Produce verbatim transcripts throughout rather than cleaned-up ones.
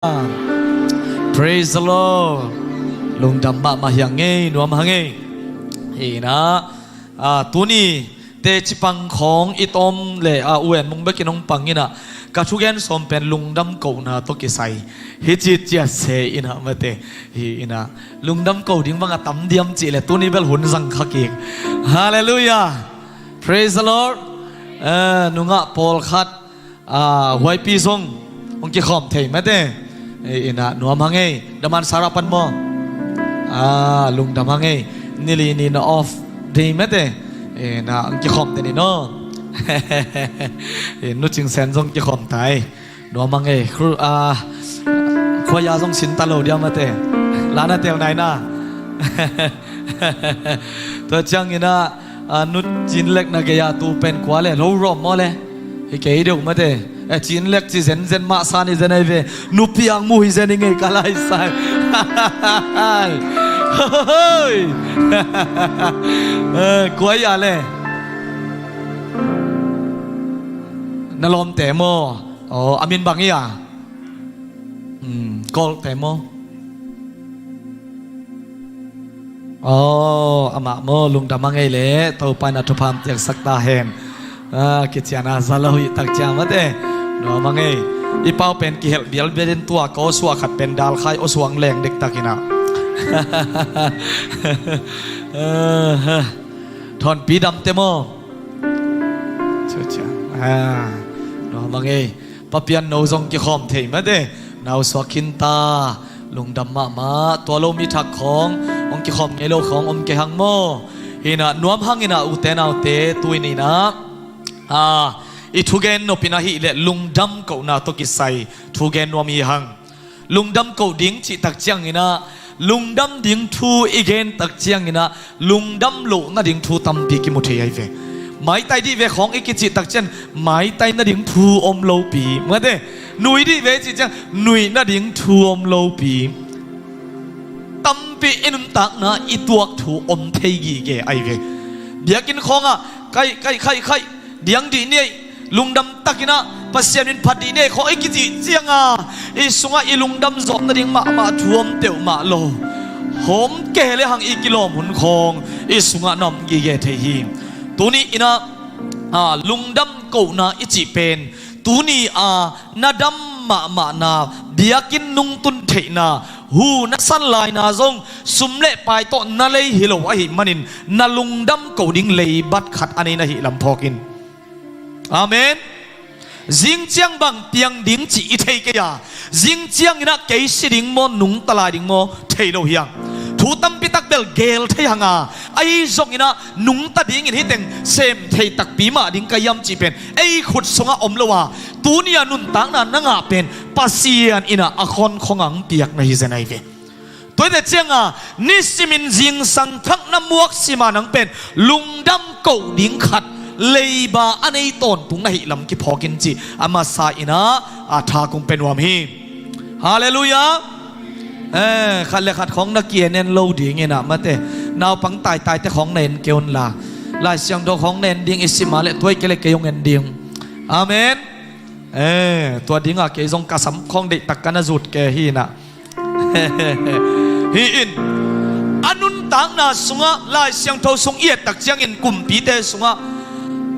Praise the Lord. Lungdam mahmah hi hang ei, nuam hang ei. Hi inah, ah, tuni teci pang khawng i tawm le, ah, U En Mung bekin hong pang inah, ka thugen sawm pen lungdam kohna tawh kisai hi ci ciat se inah mate. Hi inah, lungdam ko ding bang a tam diam cih le tuni bel hun zang kha kik. Halleluiah. Praise the Lord. Eh, nungah pawlkhat, ah, huaipi zong hong kikhawm thei mate. Eh, inah nuam hang ei. Daman Sarah pan maw? Ah, lungdam hang ei. Nili ni na off day mate. Eh, inah hong kikhawm te ni no. Eh, Nu Cing Sen zong kikhawm tai. Nuam hang ei. Khru-, ah, khuaia zong sin ta lo dia mate. La na tel nai na. Tua ciang inah, ah, Nu Cin Lek na gei-a tu pen kua le lo rawm maw le. Hi kei deuh mate. Eh, Cin Lek ci zenzen mah san hi zen ahi ve. Nu Piang Mu hi zen hi ngei ka lai sai. Hoi. Eh, kua ia le. Na lawmte maw? Oh, a min bang ia? Hmm, Kawlte maw? Oh, amah maw, lungdam hang ei le, Topa in a thupha piaksak ta hen. Ah, kician a za lo hi tak ciang mate. Nuam hang ei. I pau pen kihelh bialbial in tua ka aw suah khat pen dalkhai aw suang leng dektak inah. Ah, ha. Thawnpi damte maw? Cia, cia. Ah, nuam hang ei. Pa Pian No zong kikhawm thei mate. Nau suak khin ta. Lungdam mahmah. Tua lo mi thak khawng, hong kikhawm ngei lo khawng om kei hang maw? Hi inah nuam hang inah ute naute, tu-in inah, ah, i thugen nop in ahih leh lungdam kohna tawh kisai thugen nuam hi hang. Lungdam koh ding cih tak ciang inah, lungdam ding thu i gen tak ciang inah, lungdam loh nading thu tampi kimu thei ahi ve. Maitai dih ve khawng i kicih tak ciang, maitai nading thu om lopi. Mate, nui dih ve cih ciang, nuih nading thu om lopi. Tampi i nuntakna i tuak thu om thei gige ahi ve. Biakinn khawngah, kaih, kaih, kaih, kaih, diang dih ni ei, lungdam takin ah Pasian min phat dih ni ei khawng i kicih ciangin ah, i sungah i lungdam zawh nading mahmah thu om teuh mah lo. Hawm kei le hang i kilawm hun khawng i sungah na om gige thei hi. Tuni in ah, ah, lungdam kohna i cih pen, tuni a na dam mahmahna, biakinn nungtun theihna, hu na san laina zong sum le pai tawh na lei hi lo ahih manin, na lungdam koh ding leibat khat a nei na hih lam phawk in. Amen. Zing ciang bang piang ding cih i thei kei a, zing ciangin ah kei si ding maw, nungta lai ding maw, thei lo hi hang. Thu tampi tak bel gel thei hang a, ahi zongin ah nungta dingin hih teng sem thei takpi mah ding ka hiam cih pen ei khut sungah om lo a, tuni a nuntakna na ngah pen Pasian in ah a khawnkhong ah hong piak na hi zen ahi ve. Tua hi te ciangin ah nisimin zingsang thak na muak sim a, nang pen lungdam koh ding khat leiba a nei tawntung na hih lam kiphawk in cih a masa in ah a tha kong pia nuam hi. Halleluiah. Eh, khat le khat khawng na ki-en en lo dingin ah mate, naupang taitaite khawng na en kei un la, Lai Siangtho khawng na en ding i sim a leh tua hi kei leh kei hong en ding. Amen. Eh, tua dingin ah kei zong ka sam khawng deihtak ka na zut kei hi in ah. Hi in, a nuntakna sungah Lai Siangtho sung i et tak ciangin kumpite sungah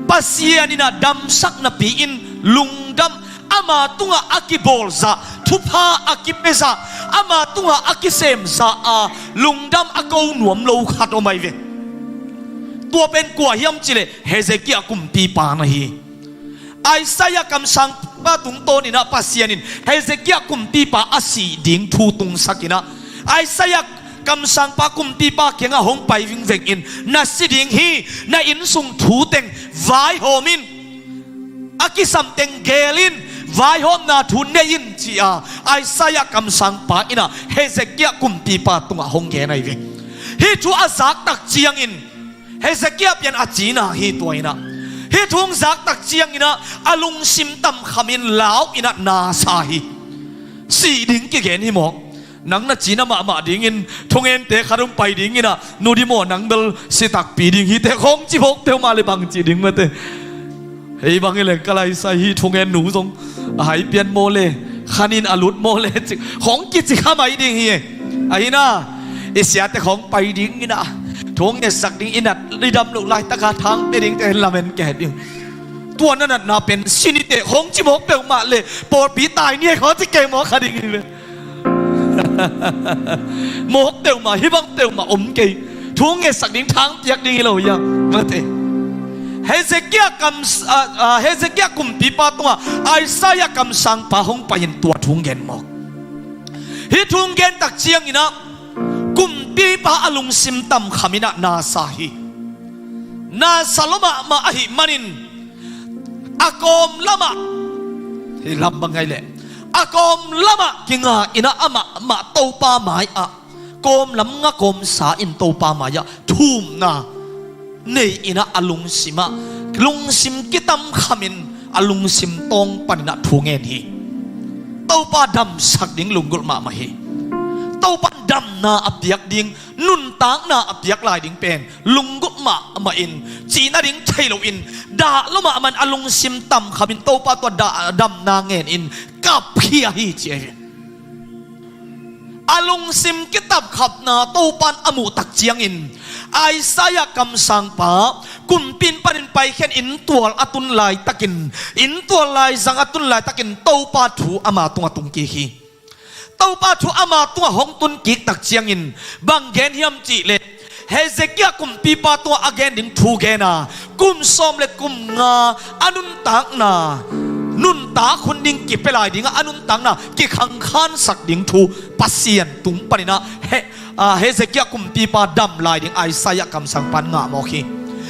Pasian in ah damsak napi-in lungdam, ama tungah a kibawlzah, thupha a kipiazah, ama tungah a kisemzah a lungdam a ko nuam lo khat om ahi ve. Tua pen kua hiam cih leh Hezekiah kumpipa na hi. Isaiah kamsangpa tungtawnin ah Pasian in Hezekiah kumpipa a sih ding thu tungsak in ah, Isaiah kamsangpa kumpipa kiangah hong pai vingveng in, na si ding hi, na innsung thu teng vaihawm in, a kisam teng gel in, vaihawmna thu nei in, ci-a Isaiah kamsangpa in ah Hezekiah kumpipa tungah hong gen ahi ve. Hih thu a zak tak ciangin Hezekiah pian a cina hi tua in ah. Hih thu hong zak tak ciangin ah a lungsim tamkhamin lau in ah na sa hi. Sih ding kigen hi mawk. Nang na cina mahmah dingin thungente khat hong pai dingin ah, nu di maw, nang bel si takpi ding hi te khawng ci phawk teuh mah leh bang ci ding mate. Hei bang hi leng ka lai sai hi, thungen nu zong a hai pian maw le, Khanin a lut maw le cik hong kici kha mai ding hi. Ahi na, i siate khawng pai ding in a, thu hong ngetsak ding i nat i dam loh laitaka thangte dingte lamen kei ding. Tua na natna pen sin i teh hong ci mawk peuhmah le pawlpi tai ni ei khaw ci kei mawk kha ding hi ve. Mawk peuhmah, hih bang peuhmah om kei. Thu hong ngetsak ding thangpiak ding hi lo hiam? Mate. Hezekiah kam, a, a, Hezekiah kumpipa tungah Isaiah kamsangpa hong pai-in tua thu hong gen mawk. Hih thu hong gen tak ciangin ah kumpipa a lungsim tamkham in ah na sa hi. Na sa lua mahmah ahih manin a kawm lamah, hih lam bang ngai leh, a kawm lamah kinga in ah amah mah Topa mai-ah kawm lam nga kawmsa in Topa mai-ah thumna nei in ah a lungsim ah, lungsim kitamkhamin a lungsim tawng panin ah thu ngen hi. Topa damsak ding lunggulh mahmah hi. Topa damna a piak ding, nuntakna a piak lai ding pen lunggulh mahmah in, cihna ding thei loin, dah lua mahmah in a lungsim tamkhamin Topa tua dah, damna ngen in kap khia hi ci ahi ve. A lungsim kitamkhamna Topan a muh tak ciangin Isaiah kamsangpa kumpi in panin paikhia in inntual a tun laitakin, inntual laizang a tun laitakin Topa thu ama tungah tung kik hi. Topa thu ama tungah hong tun kik tak ciangin bang gen hiam cih leh, Hezekiah kumpipa tungah a gen ding thu gen a, kum sawm le kum nga a nuntakna, nuntak hun ding kipia lai dingah a nuntakna kikhangkhansak ding thu Pasian tung panin ah He-, a, Hezekiah kumpipa dam lai ding Isaiah kamsangpa in ngah mawk hi.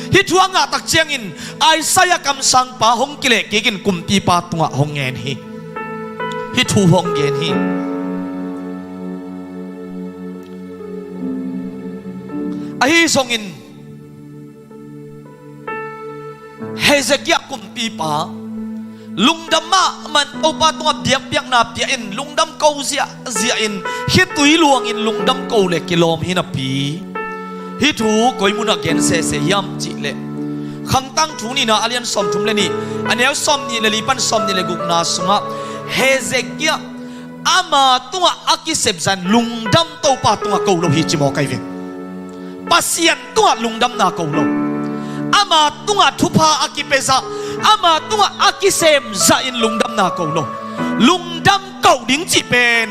Hih thu a ngah tak ciangin Isaiah kamsangpa hong kileh kik in kumpipa tungah hong ngen hi. Hih thu hong gen hi. Ahi zongin Hezekiah kumpipa lungdam mahmah in Topa tungah biakpiakna pia in lungdam ko ziahziah in, khitui luangin lungdam ko le kilawm hi napi. Hih thu koi munah gen sese hiam cih leh, Khangtang thu nihna a lian sawmthum le nih, a neu sawmnih le li pan sawmnih le gukna sungah Hezekiah ama tungah a kisepzah in lungdam Topa tungah ko lo hi ci mawk ahi ve. Pasian tungah lungdamna ko lo. Ama tungah thupha a kipiazah, ama tungah a kisemzah in lungdamna ko lo. Lungdam ko ding cih pen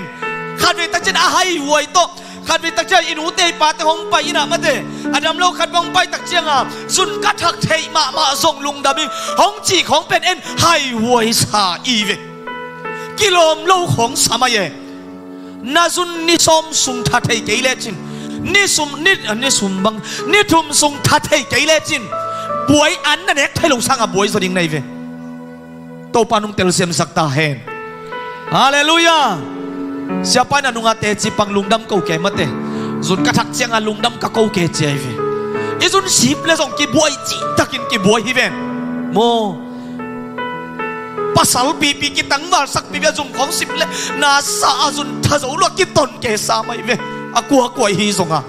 khatvei tak ciang a haihuai tawh, khatvei tak ciang i nute i pate hong pai in ah mate, a dam lo khat bang hong pai tak cianga zun ka thak theih mahmah zong lungdam ing hong cih khawng pen en haihuai sa i ve. Kilawm lo khawng sa mai e. Na zun ni sawm sung tha thei kei lecin, ni sum, ni, ni sum bang, ni thum sung tha thei kei lecin, buai an na nek thei lo sanga buai zaw ding na hi ve. Topa nung telsiamsak ta hen. Halleluiah. Siapa in a nungah teci pang lungdam ko kei mate. Zun ka thak cianga lungdam ka ko kei ci ahi ve. I zun sip le zong kibuai cihtakin kibuai hi ven. Maw. Pasal pipi kitangvalsak pipi a zum khawng sip le nasa a zun tha zo lua kiton kei sa mai ve. A kuakua i hi zonga,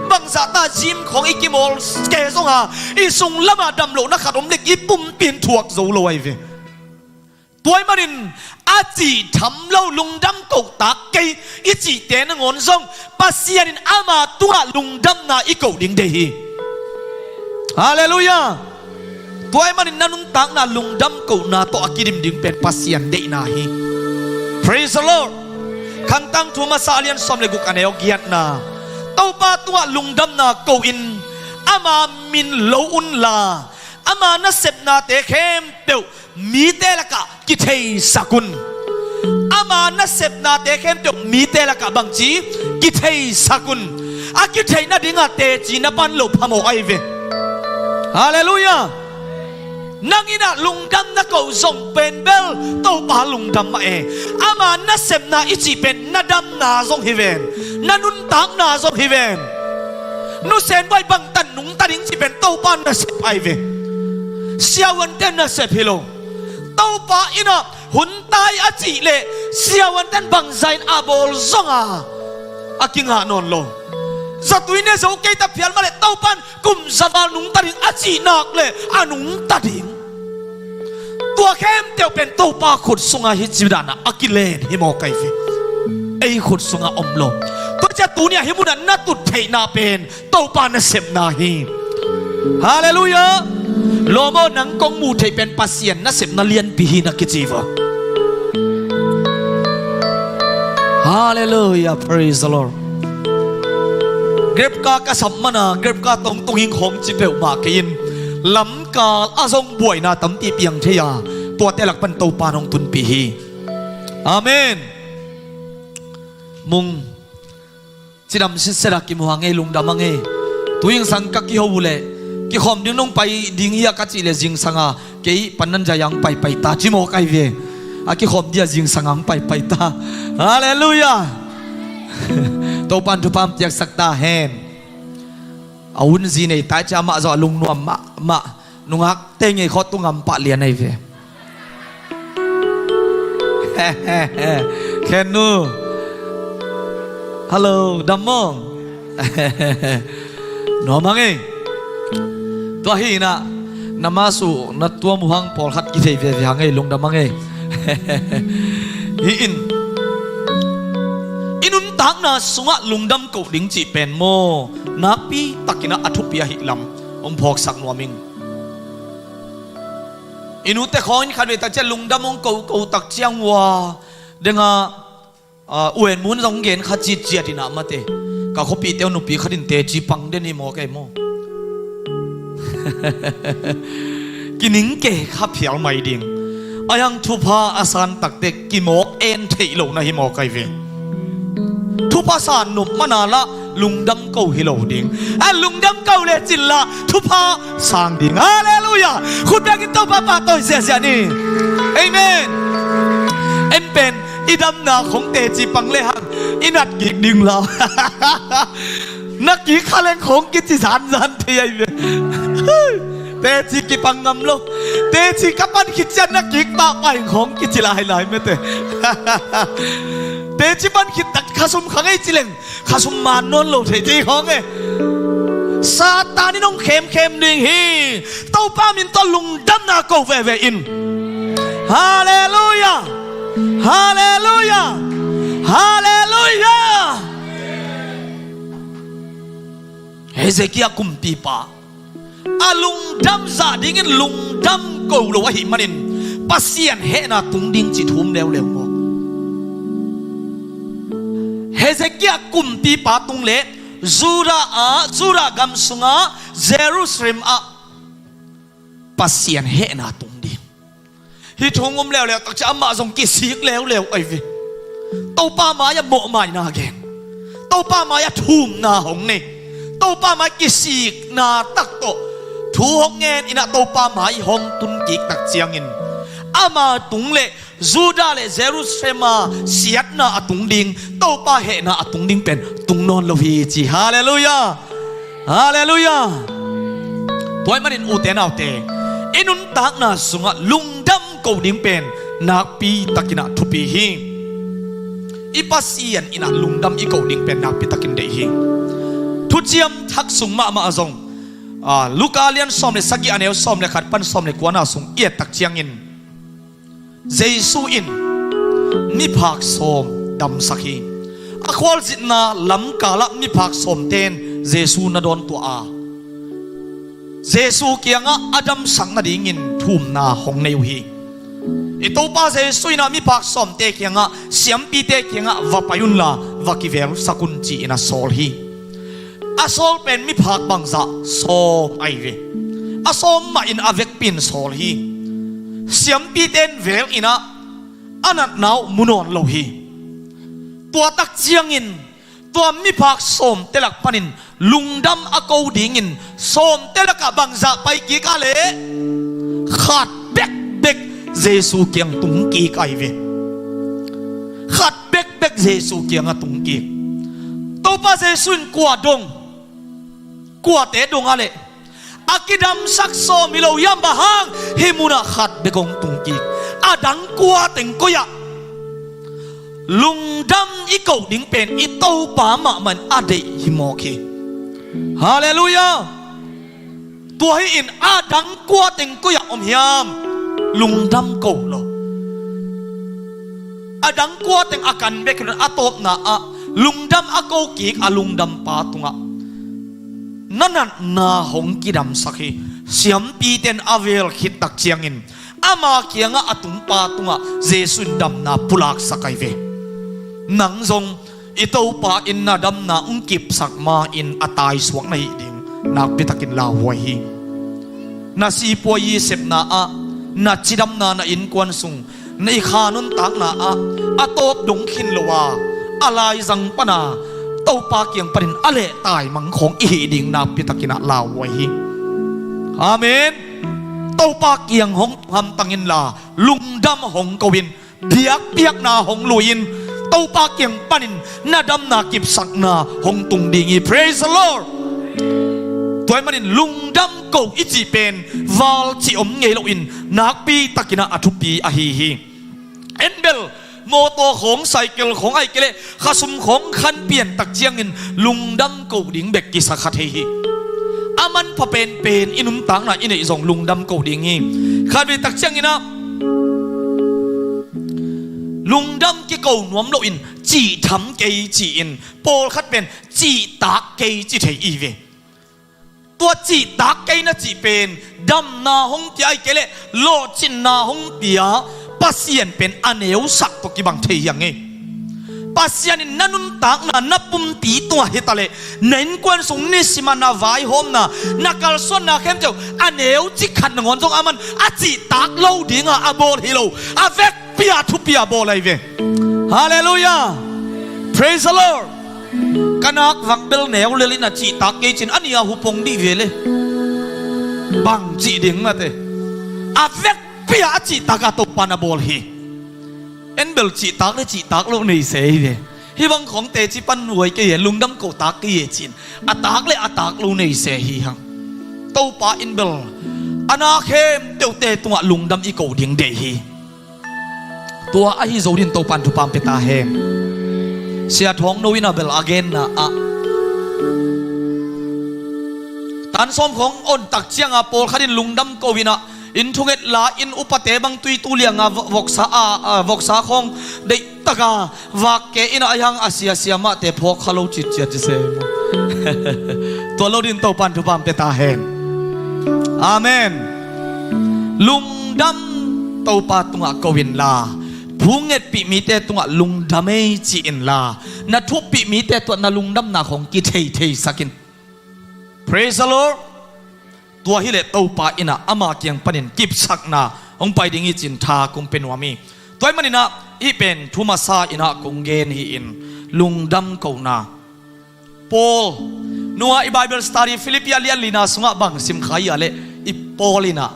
bangzahta zim khawng i kimawl kei zonga, i sung lama dam lohna khat om lik i pumpi in thuak zo lo ahi ve. Tua ahih manin a cih tham lo lungdam kohtak kei i cihte nangawn zong Pasian in ama tungah lungdamna i koh ding deih hi. Halleluiah. Tua ahih manin na nuntakna lungdam kohna tawh a kidim ding pen Pasian deihna hi. Praise the Lord. Khangtang thu masa a lian sawm le guk a neu giatna, Topa tungah lungdamna ko-in ama min lo unla, ama nasepnate khempeuh mite lakah kitheisak un. Ama nasepnate khempeuh mite lakah bangci kitheisak un. A kitheih nadinga teci na pan lo phamawh ahi ve. Halleluiah. Nang in ah lungdam na koh zong pen bel Topa lungdam mah e. Ama nasepna i cih pen na damna zong hi ven, na nuntakna zong hi ven. Nusen buai bangtan nungta ding cih pen Topa nasep ahi ve. Siavuante nasep hi lo. Topa in ah hun tai a cih leh siavuanten bangza in a bawl zonga a kingah nawn lo. Zatui ne zo kei ta phial mah leh Topan kum za val nungta ding a cih nak leh a nungta ding. Tua khempeuh pen Topa khut sungah hih ci danah a kilen hi maw, ka hi ve. Ei khut sungah om lo. Tua ciah tuni-ah hih munah na tut theihna pen Topa nasepna hi. Halleluiah. Lawm aw, nang kong muh theih pen Pasian nasepna lianpi hi na kici va. Halleluiah, praise the Lord. Grep ka ka sap mana grep ka tongtung hing khawng ci peuhmah kei in lamkal a zong buaina tampi piang thei a, tuate lak pan Topa nong tunpih hi. Amen. Mung, cidam sitset a kimu hang ei, lungdam hang ei. Tu zingsang ka kiho uh leh kikhawm ding nong pai ding hi a ka cih leh zingsang a kei pan nan zai ang paipai ta ci maw, ka hi ve. A kikhawm dia zingsang ang paipai ta. Halleluiah. Topan thupha piaksak ta hen. A unzi nei tai cia mah zawh a lungnuam mahmah. Nungakte ngei khawh tu ngam pah lian ahi ve. Khen nu. Hallo, dam maw? Nuam hang ei. Tua hi inah na masu na tuam uh hang pawlkhat kithei veve hang ei, lungdam hang ei. Hi in, i nuntakna sungah lungdam koh ding cih pen maw, nakpi takinah a thupi ahih lam hong phawksak nuam ing. I nute khawng in khat vei tak ciah lungdam hong koh koh tak ciang ua dengah, a, uenmun zong gen kha citciat inah mate. Ka khuapihte uh nupi khat in teci pang den hi maw, kei maw? Kining ke kha phial mai ding. A hiang thupha a san takte kimawk en theih lo na hi maw, kai ve. Thupha san nop mana lah lungdam ko hi lo ding. A lungdam ko le cin lah thupha sang ding. Halleluiah. Khut biakin Topa pahtawi ziahziah ni. Amen. En pen i damna khong teci pang le hang i nat kik ding lau. Na kik kha leng khong kici zanzan thei ahi ve. Teci kipang ngam lo. Teci ka pan khit cian na kik pahpah in khong kici lailai mete. Teci pan khit tak khasum kha ngei ci leng khasum man nawn lo thei ti khong e. Satan in hong khemkhem ding hi. Topa min tawh lungdamna ko veve in. Halleluiah. Halleluiah. Halleluiah. Hezekiah kumpipa a lungdam zah dingin lungdam ko lo ahih manin Pasian hehna tung ding cih thu um leuleu maw? Hezekiah kumpipa tung le Judah ah, Judah gam sungah Jerusalem ah Pasian hehna tung ding. Hih thu hong um leuleu takciah amah zong kisik leuleu ahi ve. Topa mai-ah mawhmaina gen. Topa mai-ah thumna hong nei. Topa mai kisikna tak tawh thu hong ngen inah Topa mai hong tun kik tak ciangin ama tung le Judah le Jerusalem ah siatna a tung ding, Topa hehna a tung ding pen tung nawn lo hi ci. Halleluiah. Halleluiah. Tua ahih manin ute naute, i nuntakna sungah lungdam ko ding pen nakpi takinah thupi hi. I Pasian innah lungdam i ko ding pen nakpi takin deih hi. Thuciam Thak sung mahmah ah zong, a, Luka lian sawm le sagih, a neu sawm le khat pan sawm le kuana sung i et tak ciangin Jesu in miphak sawm damsak hi. A khualzinna lamkalah miphak sawmte in Jesu na dawn tuah a, Jesu kiangah a damsak nadingin thumna hong nei uh hi. I Topa Jesu innah miphak sawmte kiangah, siampite kiangah va pai unla va kivelsak un ci-in a sawl hi. A sawl pen miphak bangzah? Sawm ahi ve. A sawm mahin a vekpi in sawl hi. Siampite in vel innah a natna uh mu nawn lo hi. Tua tak ciangin tua miphak sawmte lak panin lungdam a ko dingin sawmte lakah bangzah pai kik a leh? Khat bekbek Jesu kiang tung kik ahi ve. Khat bekbek Jesu kiangah tung kik. Topa Jesu in kua dong, kuate dong a leh? A kidamsak sawm hi lo hiam, bang hang hih munah khat bek hong tung kik? A dang kua teng koi-ah? Lungdam i koh ding pen i Topa mahmah in a deih hi mawk hi. Halleluiah. Tua hi in a dang kua teng koi-ah om hiam? lungdam ko lo. A dang kua teng a kan bek hi lo in a tawpna ah lungdam a ko kik a lungdampa tungah na natna hong kidamsak hi. Siampite in a vel khit tak ciangin ama kiangah a tungpa tungah Jesu in damna pulaksak ahi ve. Nang zong i Topa in na damna hong kipsak ma-in a taisuak na hih ding nakpi takin lauhuai hi. Na sipuai i sepna ah, na cidamna, na innkuan sung, na i kha nuntakna ah a tawp dong khin lo a, a laizang pana Topa kiang panin a leh taimang khawng i hih ding nakpi takin ah lauhuai hi. Amen. Topa kiang hong hamtang inla lungdam hong ko in, biakpiakna hong lui in, Topa kiang panin na damna kipsakna hong tung ding hi. Praise the Lord. Tua ahih manin lungdam ko i cih pen val cih om ngei loin nakpi takin ah a thupi ahi hi. En bel mawtaw khawng, cycle khawng, ahih kei leh khasum khawng khan pian tak ciangin lungdam ko ding bek kisa kha thei hi. A manpha penpen i nuntakna i neih zong lungdam ko ding hi. Khatvei tak ciangin ah lungdam kiko nuam loin cihtham kei ci-in pawlkhat pen cihtak kei ci thei i ve. Tua cihtak kei na cih pen damna hong pia ahih kei leh lawhcinna hong pia Pasian pen a neusak tawh kibang thei hi hang e. Pasian in na nuntakna, na pumpi tungah hi ta leh na innkuan sung nisim a na vaihawmna, na kalsuanna khempeuh a neu ci khat nangawn zong aman a cihtak lo dinga a bawl hi lo, a vekpi a thupi a bawl ahi ve. Halleluiah. Praise the Lord. Ka nak vak bel neu lel in a cihtak kei cin a nia hupong dih ve le bang cih ding mate. A vekpi a a cihtak a Topa na bawl hi. En bel cihtak le cihtak lo nei se hi ve. Hih bang khawng teci pan huai kei e, lungdam ko tak kei e cin a tak le a tak lo nei se hi hang. Topa in bel a na khempeuhte tungah lungdam i ko ding deih hi. Tua ahi zo din Topa in thupha pia ta hen. Sia Thawng No in a bel a genna ah tan sawm khawng on tak cianga pawlkhat in lungdam ko in ah inn thunget la in upate bang tuitu lianga vo-, voksa a, a, voksa khawng deih taka vak ke in ah a hiang a sia sia mahte phawk kha lo citciat ci se. Tua lo din Topa in thupha pia ta hen. Amen. Lungdam Topa tungah ko inla, thu ngetpih mite tungah lungdam ei ci inla, na thuppih mite tungah na lungdamna khawng kitheitheisak in. Praise the Lord. Tua hileh Topa in ah ama kiang panin kipsakna hong pai ding hi cin tha kong pia nuam hi. Tua ahih manin ah hih pen thu masa in ah kong gen hi in, lungdam kona. Paul, nua i Bible study Philippi a lian lina sungah bang simkhia leh i Paul in ah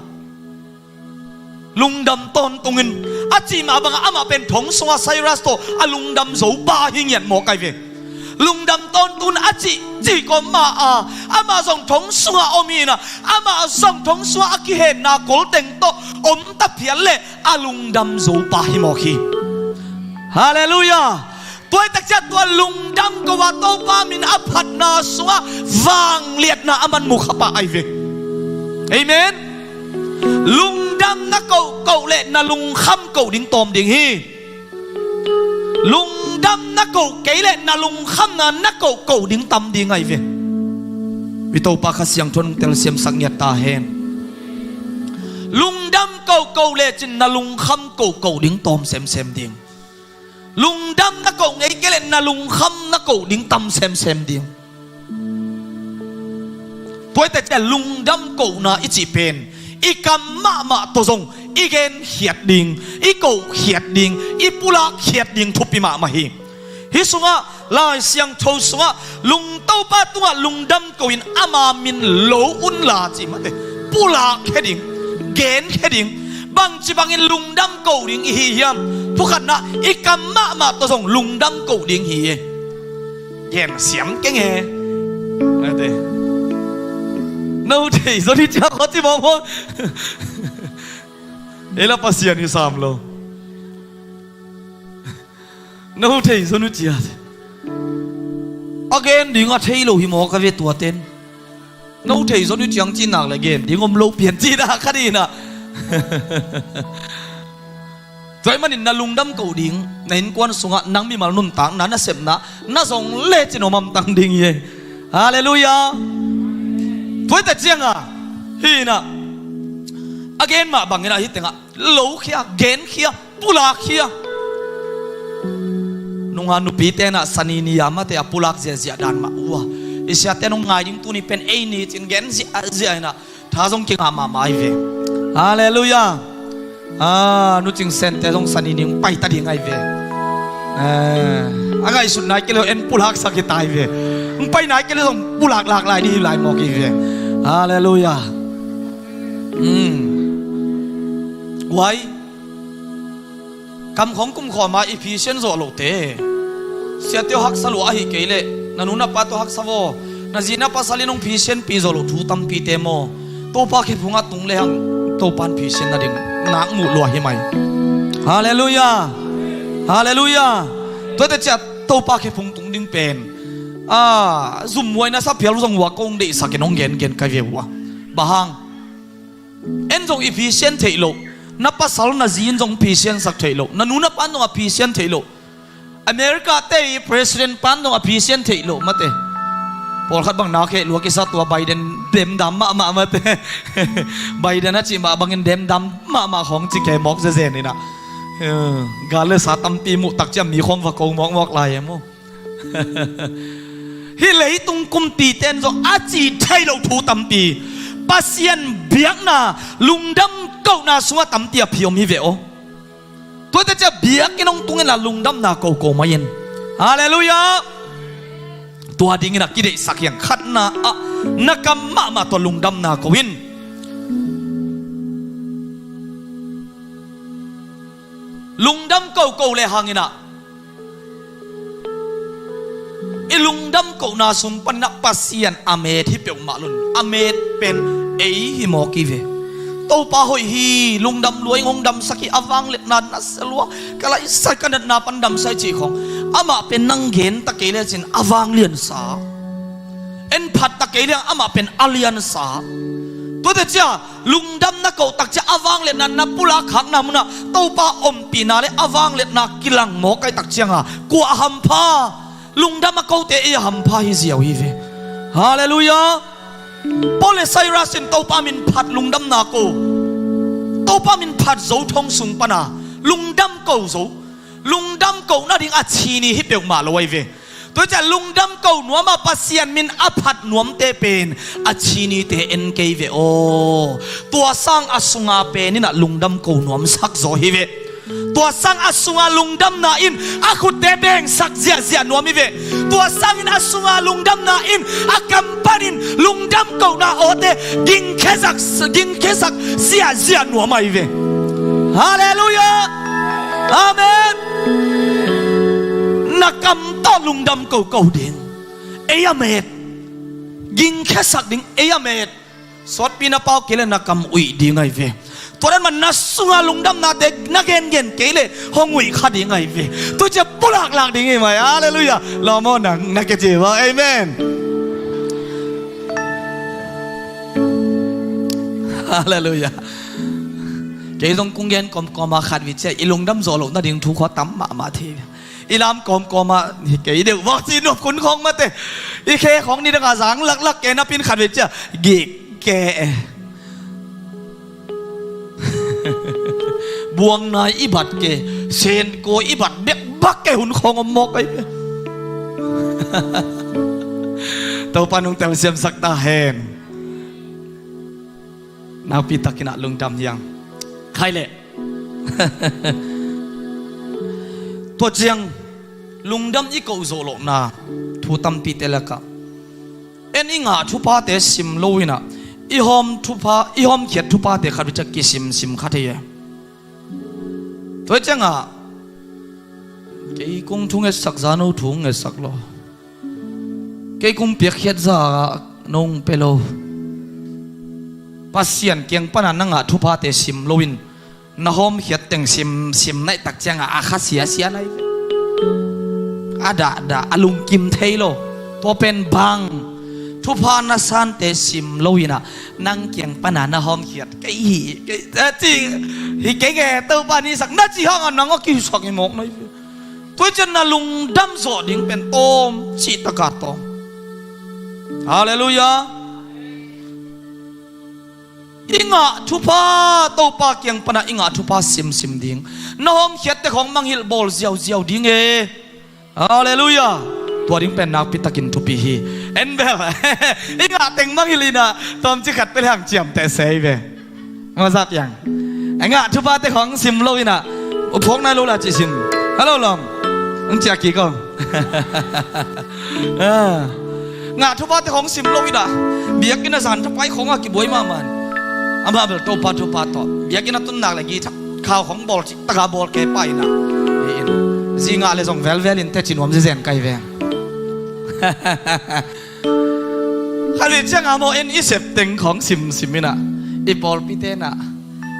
lungdam tawntungin a cih mah bangah amah pen thong sungah Silas tawh a lungdam zo pa hi ngiat mawk ahi ve. Lungdam tawntungin a cih cih kawm mah a, amah zong thong sungah om hi in ah, amah zong thong sungah a kihenna kolteng tawh om ta phial leh a lungdam zo pa hi mawk hi. Halleluiah. Tua hi tak ciang tua lungdam ko a Topa min a phatna sungah vangliatna a man mu kha pah ahi ve. Amen. Lungdam na koh koh leh na lungkham koh ding tawm ding hi. Lungdam na koh kei leh na lungkhamna na koh koh ding tam ding ahi ve. I Topa Kha Siangtho in hong telsiamsak ngiat ta hen. Lungdam koh koh lecin na lungkham koh koh ding tawm semsem ding. Lungdam na koh ngei kei leh na lungkham na koh ding tam semsem ding. Tua hi tak ciang lungdam kohna i cih pen i kam mahmah tawh zong i genkhiat ding, i kohkhiat ding, i pulakkhiat ding thupi mahmah hi. Hih sungah Lai Siangtho sungah lung Topa tungah lungdam ko in ama min lo unla cih mate, pulakkhia ding, genkhia ding, bangci bangin lungdam ko ding i hi hiam? Thukhatna, i kam mahmah tawh zong lungdam ko ding hi e. Gen siam keng e. Mate. No thei zo ni ciang khaw ci mawkmawk. Ei la Pasian hi sam lo. No thei zo nu ciat. A gen ding a thei lo hi mawk a ve tuaten. No thei zo nu ciang ci nak le gen ding om lo pian ci dah kha ding ah. Tua ahih manin na lungdam ko ding, na innkuan sungah nang mimal nuntakna, na sepna na zong lecin om hamtang ding hi. Halleluiah. Tua hi ta ciangah, hi inah, a gen mah bangin ah hi tengah lokhia, genkhia, pulakkhia. Nungah nupite inah Sani ni a mate a pulak ziahziah dan mah uh a, i siate nong ngai ding tuni pen ei ni cin gen ziahziah inah tha zong kingah mahmah hi ve. Halleluiah. Ah, Nu Cing Sente zong Sani ni hong pai ta ding ahi ve. Eh, a ngaihsut nai kei le en pulaksak hi ta hi ve. Hong pai nai kei le zong pulaklak lai ding hi lai mawk hi ve. Halleluiah. Hmm. Why? Kam khawng kum khawma i Pasian zawh lohte, siate aw haksa lua ahi kei leh na nu na pa tawh haksa vaw. Na zi na pasal in hong Pasianpih zawh loh thu tampite maw? Topa khephungah tung lehang Topa in Pasian nading nak muh lua hi mai. Halleluiah. Halleluiah. Tuate ciah Topa khephung tung ding pen, ah, zumhuai na sa phial uh zong uh a kong deihsak in hong gengen kai ve uh a. Bang hang? En zong i Pasian theih loh, na pasal na zi in zong Pasiansak theih loh, na nu na pa in zong a Pasian theih loh, America te i president pa in zong a Pasian theih loh mate. Pawlkhat bang na kheh lua kisa tua Biden demdam mahmah mate. Biden a cih mah bangin demdam mahmah khawng ci kei mawk zezen inah. Eh, gal le sa tampi muh tak ciah mi khawng va ko mawkmawk lai e maw? Hih leitung kumpite in zong a cih theih loh thu tampi, Pasian biakna, lungdam kohna sungah tampi a phi om hi ve aw. Tuate ciah biakinn hong tung inla lungdamna ko ko mai in. Halleluiah. Tua dingin a kideihsak hiang khatna ah na kam mahmah tua lungdamna ko in. Lungdam ko ko le hang inah i lungdam kohna sung panin ah Pasian a met hi peuhmah lo in, a met pen ei hi mawk hi ve. Topa hoih hi, lungdam lua ing, hong damsak hi, a vangliatna na sia lua, ka laisai ka natna pan damsak hi cih khawng, amah pen nang gen ta kei lecin a vangliansa. En phat ta kei liang amah pen a liansa. Tuate ciah lungdamna koh tak ciah a vangliatna na pulak khakna munah Topa ompihna le a vangliatna kilang mawk kai tak cianga kua a hampha? Lungdam a kote ei a hampha hi ziau hi ve. Halleluiah. Paul le Silas in Topa min phat lungdamna ko, Topa min phat zo thong sung pana lungdam ko zo. Lungdam ko nading a chini hi peuhmah lo ahi ve. Tua ciah lungdam ko nuama Pasian min a phat nuamte pen a chinite en kei ve aw. Tua sang a sunga pen inah lungdam ko nuamsak zaw hi ve. Tua sang a sunga lungdamna in a khutte bengsak ziahziah nuam hi ve. Tua sangin a sunga lungdamna in a kam panin lungdam kohna awte gingkhesak, gingkhesak ziahziah nuam ahi ve. Halleluiah. Amen. Na kam tawh lungdam ko ko ding. Ei a met. Gingkhesak ding ei a met. Sawtpi na pau kei le na kam uih ding ahi ve. Tua dan mah na sunga lungdamnate na gengen kei le hong uih kha ding ahi ve. Tua ciah pulaklak ding hi mai. Halleluiah. Lawm aw nang na kei ci va. Amen. Halleluiah. Kei zong kong gen kawmkawma khat vei ciah i lungdam zawh loh nading thu khua tam mahmah thei. I lam kawmkawma hi kei deuh vak ci nuam khun khawng mate. I khe khawng ni danga zang laklak ke napin khat vei ciah gik ke. Buangnai i bat ke, senko i bat bekbak ke hun khawng om mawk ahi ve. Topa nung telsiamsak ta hen. Nakpi takin ah lungdam hiang. Khai leh. Tua ciang lungdam i koh zawh lohna thu tampite lakah en i ngah thuphate sim lo inah i hawm thupha, i hawmkhiat thuphate khat vei ciah kisimsim kha thei e. Tua ciangah kei kong thungetsak za no thungetsak lo. Kei kong piakkhiat za nong pe lo. Pasian kiang pana na ngah thuphate sim loin na hawmkhiat teng simsim naih tak ciangah a kha siasia nai ve. A dahdah a lungkim thei lo. Tua pen bang thupha na sante sim lo inah nang kiang pana na hawmkhiat kei hi, kei, eh, ci hi kei nge, Topa ni sak na ci hangah nang a kisak hi mawk na hi. Tua ciang na lungdam zawh ding pen tawm cih taka tawm. Halleluiah. I ngah thupha, Topa kiang pana i ngah thupha simsim ding. Na hawmkhiatte khawng mangngilh bawl ziauziau ding e. Halleluiah. Tua ding pen nakpi takin thupi hi. En bel. I ngah teng mangngilh inah tawmcik khat pia lehang ciamteh se hi ve. Ngawzat yang. I ngah thuphate khawng sim lo inah, u phawk nai lo la cih sim. Hello lawm. Ang ciah kik aw. Ah. Ngah thuphate khawng sim lo inah, biakinn a zan thapai khawngah kibuai mahmah. Amah bel Topa thupha tawh biakinn a tun nak le guitar khau khawng bawl cih taka bawl kei pah inah. Hi in. Zi ngah le zong velvel in teci nuam zizen kai ve. Khatvei ciangah maw, en i sep teng khawng simsim inah, i pawlpite inah,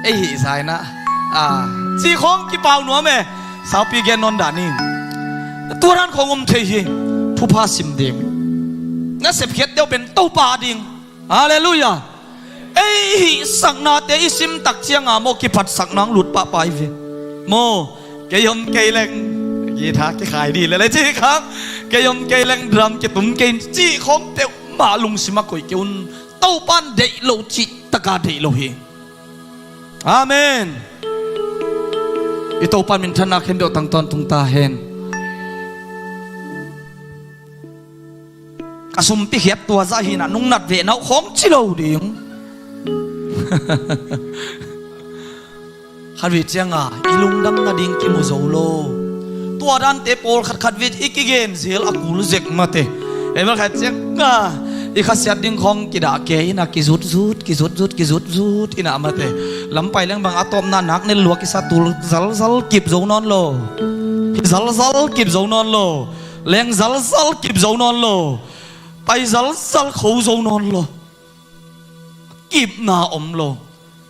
ei hihsa inah, a, ci khawng kipau nuam e. Saupi gen nawn dah ni. Tua dan khawng om thei hi. Thupha sim ding. Na sepkhiat deuh pen Topa ding. Halleluiah. Ei hihsaknate i simtak ciangah maw, kiphatsakna hong lut pahpah hi ve. Maw, kei om kei leng guitar kikhai dih lele cih khang, kei om kei leng drum kitum kei cih khawng peuhmah lungsimah koih kei un. Topa in deih lo cih taka deih lo hi. Amen. I Topa minthanna khempeuh tang tawntung ta hen. Ka sumpi khiat tua zah hinah nungnat vehna uh khawng ci lo ding. Khatvei ciangah i lungdam nading kimu zo lo. Tua dante pawlkhat khatvei i kigen zel a kul zek mate. Ei bel khat ciangah i khasiat ding khawng kidah kei inah kizutzut, kizutzut, kizutzut inah mate. Lampai leng bang a tawpna nak nel lua kisa, tul zalzal kip zo nawn lo. Zalzal kip zo nawn lo. Leng zalzal kip zo nawn lo. Pai zalzal kho zo nawn lo. Kipna om lo.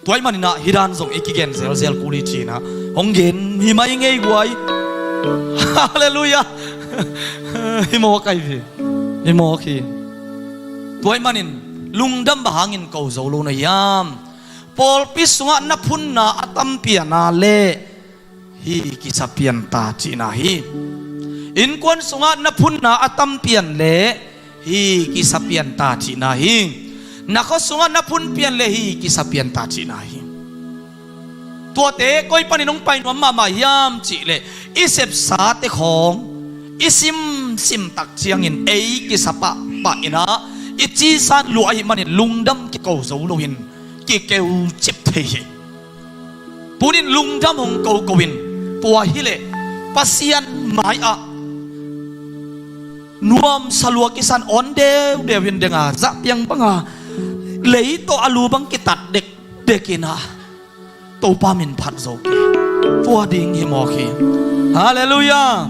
Tua ahih manin ah hih dan zong i kigen zelzel kul hi ci-in ah hong gen hi mai ngei guai. Halleluiah. Hi mawk ahi ve. Hi mawk hi. Tua ahih manin lungdam bang hangin ko zo lo na hiam? Pawlpi sungah na phunna a tam pian a leh hih kisa pian ta cihna hi. Innkuan sungah na phunna a tam pian leh hih kisa pian ta cihna hi. Na khua sungah na phun pian leh hih kisa pian ta cihna hi. Tuate koi panin hong pai nuam mahmah hiam cih leh i sepsate khawng i simsim tak ciangin ei kisa pahpah in ah i cisan lua ahih manin lungdam kiko zo loin kikeucip thei hi. Tuni-in lungdam hong koko in, tua hileh Pasian mai-ah nuamsa lua kisan awn deudeu in deng a, zahpiang banga lei tawh a lu bang kitat dekdek in ah Topa min phat zo kei. Tua ding hi mawk hi. Halleluiah.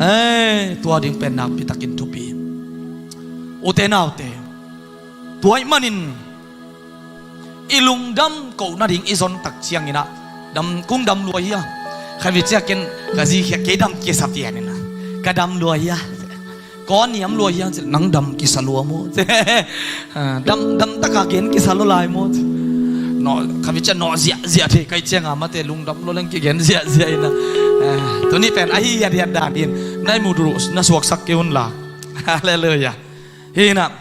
Ei, tua ding pen nakpi takin thupi. Ute naute, tua ahih manin i lungdam ko nading i zon tak ciangin ah dam, kong dam lua hia? Khatvei ciangin ka zi khia, kei dam kisa pian in ah, ka dam lua hia? Kong niam lua hia? Nang dam kisa lua maw? Ah, dam, dam taka gen kisa lua lai maw? Nawh, khatvei ciang nawh ziahziah thei ka hih ciangin ah mate lungdam lua leng kigen ziahziah in ah. Ah, tuni pen ahi hiathiat dan in na ihmut uh na suaksak kei un la. Halleluiah. Hi in ah,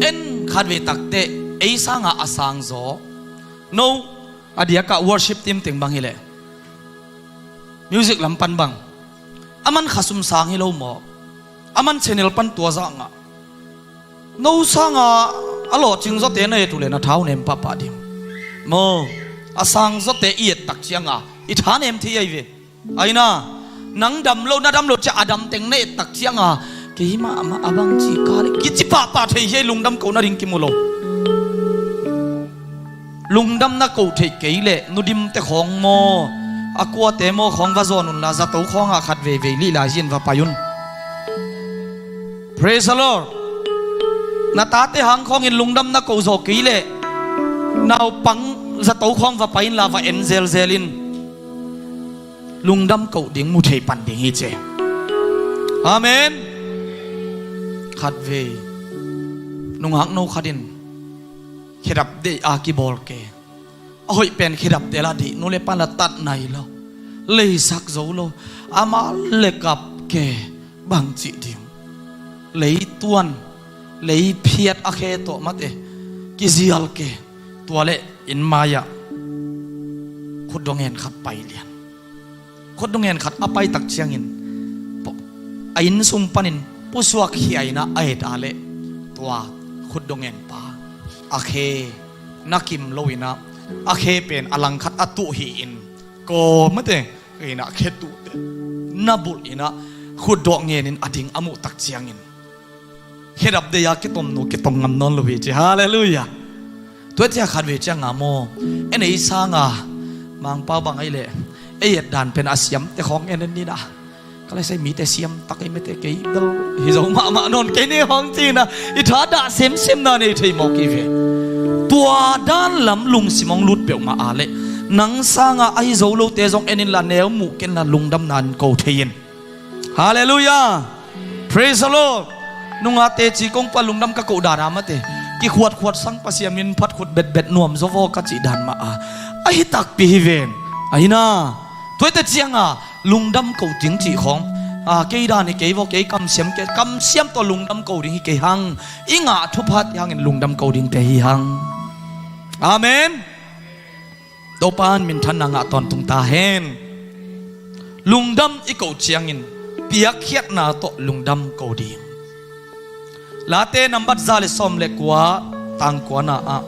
en khatvei takteh ei sangin a sang zaw, no, a diakah worship team teng bang hileh music lam pan bang, aman khasum sang hi lo maw? Aman channel pan tua zah ngah. No sangin a lawhcing zawte na et uh leh na tha uh nem pahpah ding maw? A sang zawte i et tak ciangin i tha nem thei ahi ve. Ahi na, nang dam lo, na dam lo ciang a dam teng na et tak ciangin kei mahmah a bang ci ka leh kici pahpah thei hi. Lungdam ko nading kimu lo. Lungdam na ko theih kei leh Nu Dimte khawng maw, a kuate maw khawng va zawn unla, zato khawngah khat veivei lih lai hi in va pai un. Praise the Lord. Na tate hang khawngin lungdam na ko zaw kei leh naupang zato khawng va pai inla, va en zelzel in. Lungdam koh ding mu thei pan ding hi ci. Amen. Khatvei nungakno khat in khedap deih a kibawl ke, a hoih pen khedap tel a dih, nu le pa la tat nai lo, leisak zo lo, ama le kap ke, bang cih ding? Leituan, leiphiat a khe tawh mate kizial ke. Tua le inn mai-ah khutdawh ngen khat pai lian. Khutdawh ngen khat a pai tak ciangin, a inn sung panin pusuak khia in ah a et a leh, tua khutdawh ngen pa a khe na kim lo in ah, a khe pen a langkhat a tuh hi in, kawmate in ah khe tuh te na bulh in ah khutdawh ngen in a ding a muh tak ciangin, khedap deih a kitom nu kitom ngam nawn lo hi ci. Halleluiah. Tua ciang khatvei ciang a maw, en ei sanga Mangpau bang ei leh, ei et dan pen a siamte khawng en en ni na. Ka le sai mite siam tak ei mete, kei bel hi zo mahmah nawn kei ni hong ci na, i tha dah semsem na nei thei mawk hi ve. Tua dan lam lungsim hong lut peuhmah a leh, nang sanga ahi zo lote zong en inla, neu muh kenla, lungdamna in ko thei in. Halleluiah. Praise the Lord. Nungate ci kong pa lungdam ka koh dana mate, kikhuatkhuat sang Pasian min phat khut betbet nuam zo vaw ka cih dan mah a, ahi takpi hi ven. Ahi na, tuate cianga lungdam ko ding cih khawng, a, kei dan hi kei vaw, kei kamsiam, kei kamsiam tawh lungdam ko ding hi kei hang. I ngah thupha te hangin lungdam ko dingte hi hang. Amen. Topa in minthanna ngah tawntung ta hen. Lungdam i koh ciangin piakkhiatna tawh lungdam ko ding. Late nambat za le sawm le kua, tang kuana ah.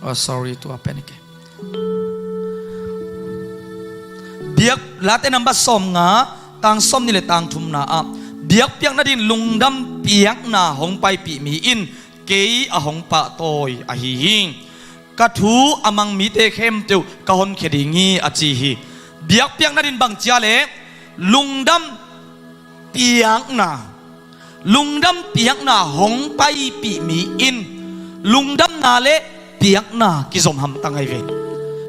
Oh, sorry, tua pen i ke. Biak, Late nambat sawm nga, tang sawm ni le tang thumna ah, biakpiakna din lungdam piakna hong paipih mi in kei a hong pahtawi ahi hi. Ka thu a mang mite khempeuh ka honkhia ding hi, a ci hi. Biakpiakna din bang cia le lungdam piakna, lungdam piakna hong paipih mi in lungdamna le piakna kizom hamtang ahi ve.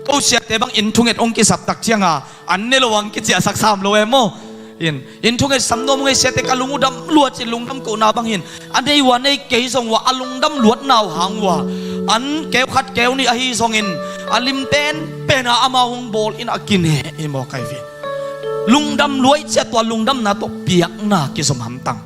Ko siate bang in thunget hong kisap tak cianga an ne lo ang kiciahsak sam lo e maw? In, in thunget sam nuam uh ngei siate, ka lung uh dam lua ci, lungdam kohna bang hin a nei uh a nei kei zong uh a, a lungdam luatna uh hang uh a, an keu khat keu nih ahi zongin a lim penpen a amau hong bawl in a kineh hi mawk ahi ve. Lungdam lua i ciah tua lungdamna tawh piakna kizom hamtang.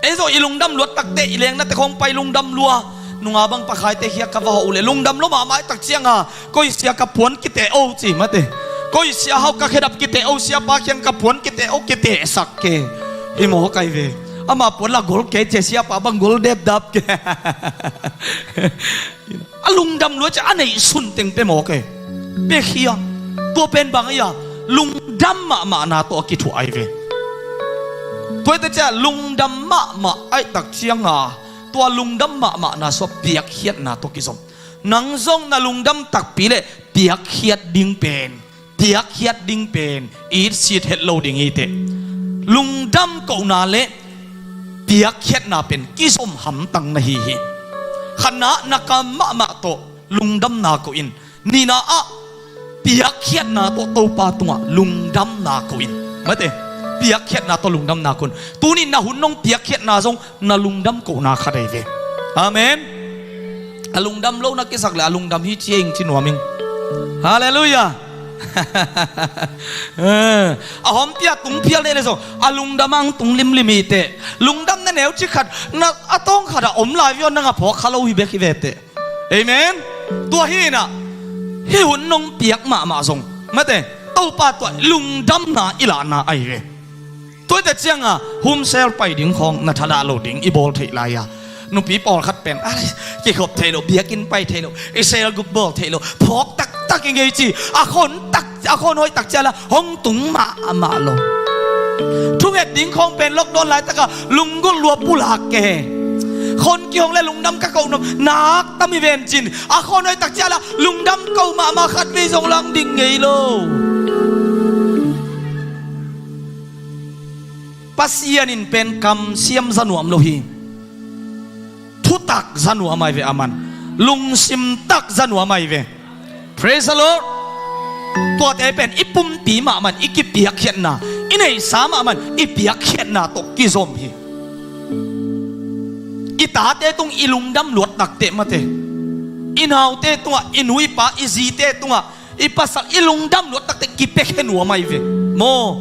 Ei zong i lungdam luat takte i lengnate khawng pai lungdam lua. Nunga bang pakhaite khiak ka va hawh uh le lungdam lo mahmah i tak cianga, koi sia ka puan kiteh o ci mate. Koi sia hau ka khedap kiteh o, siapa khiang ka puan kiteh o, kitehsak ke. Hi mawk ahi ve. Ama puan la gol kei cia, siapa bang gol depdap ke. A lungdam lua cia a neih sun teng pe mawk e. Pe khia. Tua pen bang ahi a, lungdam mahmahna tawh a kithuah ahi ve. Tuate cia lungdam mahmah ahi tak cianga, tua lungdam mahmahna suah piakkhiatna tawh kizom. Nang zong na lungdam takpi le piakkhiat ding pen, piakkhiat ding pen itsit het lo ding hi teh. Lungdam kohna le piakkhiatna pen kizom hamtang na hi hi. Khatna, na kam mahmah tawh lungdamna koh in. Nihna ah, piakkhiatna tawh Topa tungah lungdamna koh in. Mate, piakkhiatna tawh lungdamna koh in. Tuni na hun nong piakkhiatna zong na lungdam kohna khat ahi ve. Amen. A lungdam lo na kisak le a lungdam hi ci ing ci nuam ing. Halleluiah. Eh, a hawmpia tungphial nei le zong a lungdam ang tung limlim hi teh. Lungdam na neu ci khat, na a tawng khat a om lai viaw nang a phawk kha lo hi bek hi ve teh. Amen. Tua hi inah, hih hun nong piak mahmah zong mate, Topa tua lungdamna i lahna ahi ve. Tuate cianga home cell pai ding khawng na thadah lo ding i bawl theih lai-a, nupi pawlkhat pen, "Ai, kikhop thei lo, biakinn pai thei lo, i cell group bawl thei lo, phawk taktak i ngei," ci. A khawn tak, a khawn hoih tak ciala hong tung mahmah lo. Thunget ding khawng pen lockdown laitaka lunggulh lua pulak ke. Khawn kihong le lungdam ka koh nop nak tam hi ven cin. A khawn hoih tak ciala lungdam ko mahmah khat vei zong lang ding ngei lo. Pasian in pen kamsiam za nuam lo hi. Thutak za nuam ahi ve aman. Lungsim tak za nuam ahi ve. Praise the Lord. Tuate pen i pumpi mahmah in i kipiakkhiatna, I neihsa mahmah in i piakkhiatna tawh kizom hi. I tate tung i lungdam luat takteh mate, i naute tungah, i nu i pa, i zite tungah, i pasal i lungdam luat takteh kipiakhia nuam ahi ve. Maw,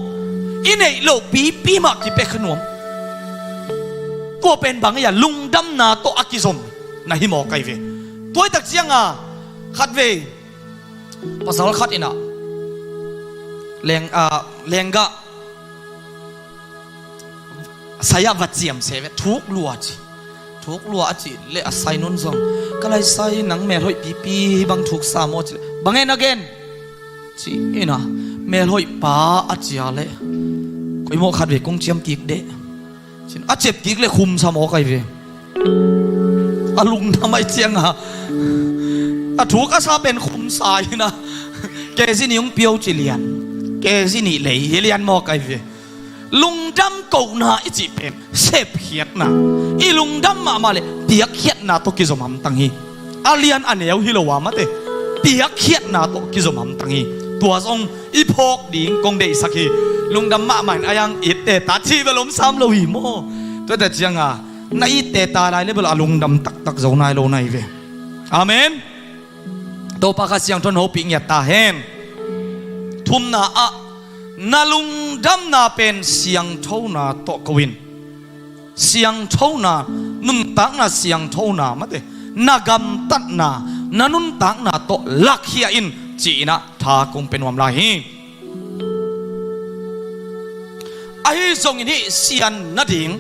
i neih loh pipi mah kipiakhia nuam. Tua pen bang ei a, lungdamna tawh a kizom na hi mawk ahi ve. Tua hi tak cianga khatvei pasal khat in ah leng, ah, lenggah sai-ah va ciam se ve, thuk lua ci. Thuk lua a cih leh a sainun zong, ka lai sai, nang melhoih pipi, hih bang thuk sa maw ci leh, bang ei na gen ci-in ah, melhoih pa a cia leh, koi maw khatvei kong ciam kik deh ci-in a ciam kik leh khum sa mawk ahi ve. A lungdam ahih cianga a thuk a sa pen khum sa in ah, kezi nih hong pia o ci lian, kezi nih lei hi lian mawk ahi ve. Lungdam kohna i cih pen sepkhiatna, i lungdam mahmah leh piakkhiatna tawh kizom hamtang hi. A lian a neu hi lo a mate, piakkhiatna tawh kizom hamtang hi. Tua zong i phawk ding kong deihsak hi. Lungdam mahmah in a yang itte ta cih bel om sam lo hi maw. Tua hi tak cianga na itte ta lai leh bel a lungdam taktak zo nai lo na hi ve. Amen. Topa kha siangtho in hopih ngiat ta hen. Thumna ah, na lungdamna pen siangthona tawh ko in. Siangthona, nuntakna siangthona mate, na gamtatna, na nuntakna tawh lakhia in ci-in ah tha kong pia nuam lai hi. Ahi zongin hih sian nading,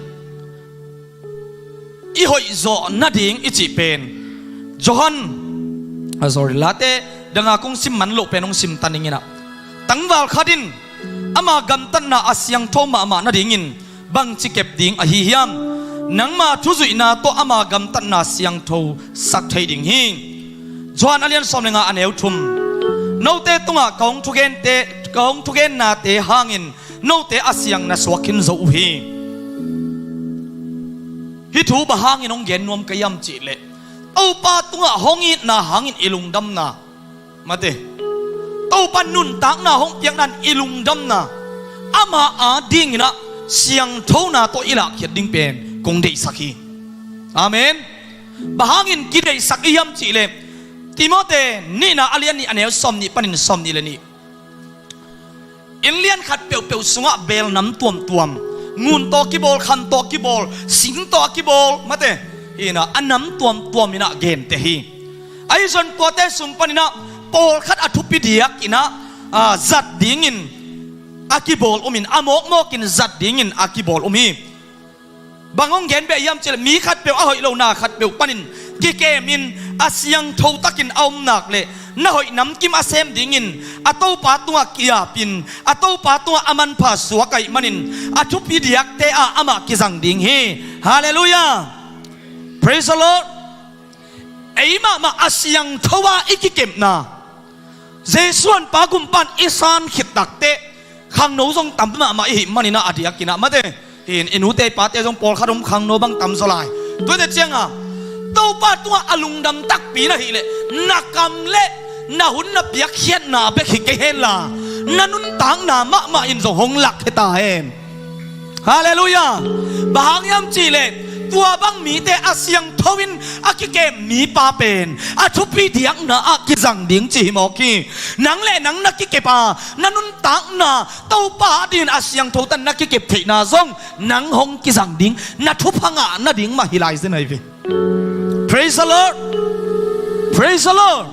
i hoihzawh nading i cih pen Johan, ah, sorry, Late danga kong sim man loh pen hong sim ta ning in ah, tangval khat in ama gamtatna a siangtho mahmah nadingin bangci kep ding ahi hiam? Nangma thuzuihna tawh ama gamtatna siangtho sak thei ding hi. Johan a lian sawm le nga a neu thum. Note tungah ka hong thugente, ka hong thugennate hangin note a siang na suak khin zo uh hi. Hih thu bang hangin hong gen nuam ka hiam cih leh, Topa tungah hong itna hangin i lungdamna mate, Topa nuntakna hong piakna in i lungdamna, ama adingin ah siangthona tawh i lahkhiat ding pen kong deihsak hi. Amen. Bang hangin kideihsak i hiam cih leh, Timote nihna a lian nih a neu sawm nih panin sawm nih le nih. Inn lian khat peuhpeuh sungah beel nam tuamtuam, ngun tawh kibawl, khan tawh kibawl, sing tawh a kibawl mate, hi in ah, a nam tuamtuam in ah gente hi. Ahi zong tuate sung panin ah pawlkhat a thupi diakin ah, ah, zat dingin a kibawl om in, a mawkmawkin zat dingin a kibawl om hi. Bang hong gen beh hiam cih leh, mi khatpeuh a hoih lo na khatpeuh panin kikemin a siangtho takin a om nak leh, na hoih namkim a sem dingin a Topa tungah ki-apin, a Topa tungah a manpha suak ahih manin a thupi diakte ah amah kizang ding hi. Halleluiah. Praise the Lord. Ei mahmah a siangtho a i kikepna, Jesu an pa gumpan i san khit takteh khangno zong tam mahmah i hih manin ah a diakin ah mate, hi in i nute i pate zong pawlkhat om khangno bang tam zaw lai. Tuate cianga Topa tungah a lungdam takpi na hih leh, na kam le na hun na piakkhiatna bek hi kei henla, na nuntakna mahmah in zong hong lakkhia ta hen. Halleluiah. Bang hang hiam cih leh, tua bang mite a siangtho in a kikem mipa pen a thupi diakna ah kizang ding ci hi mawk hi. Nang le nang na kikep a, na nuntakna Topa adingin a siangtho tan na kikep theihna zong nang hong kizang ding, na thupha ngah nading mah hi lai zen ahi ve. Praise the Lord. Praise the Lord.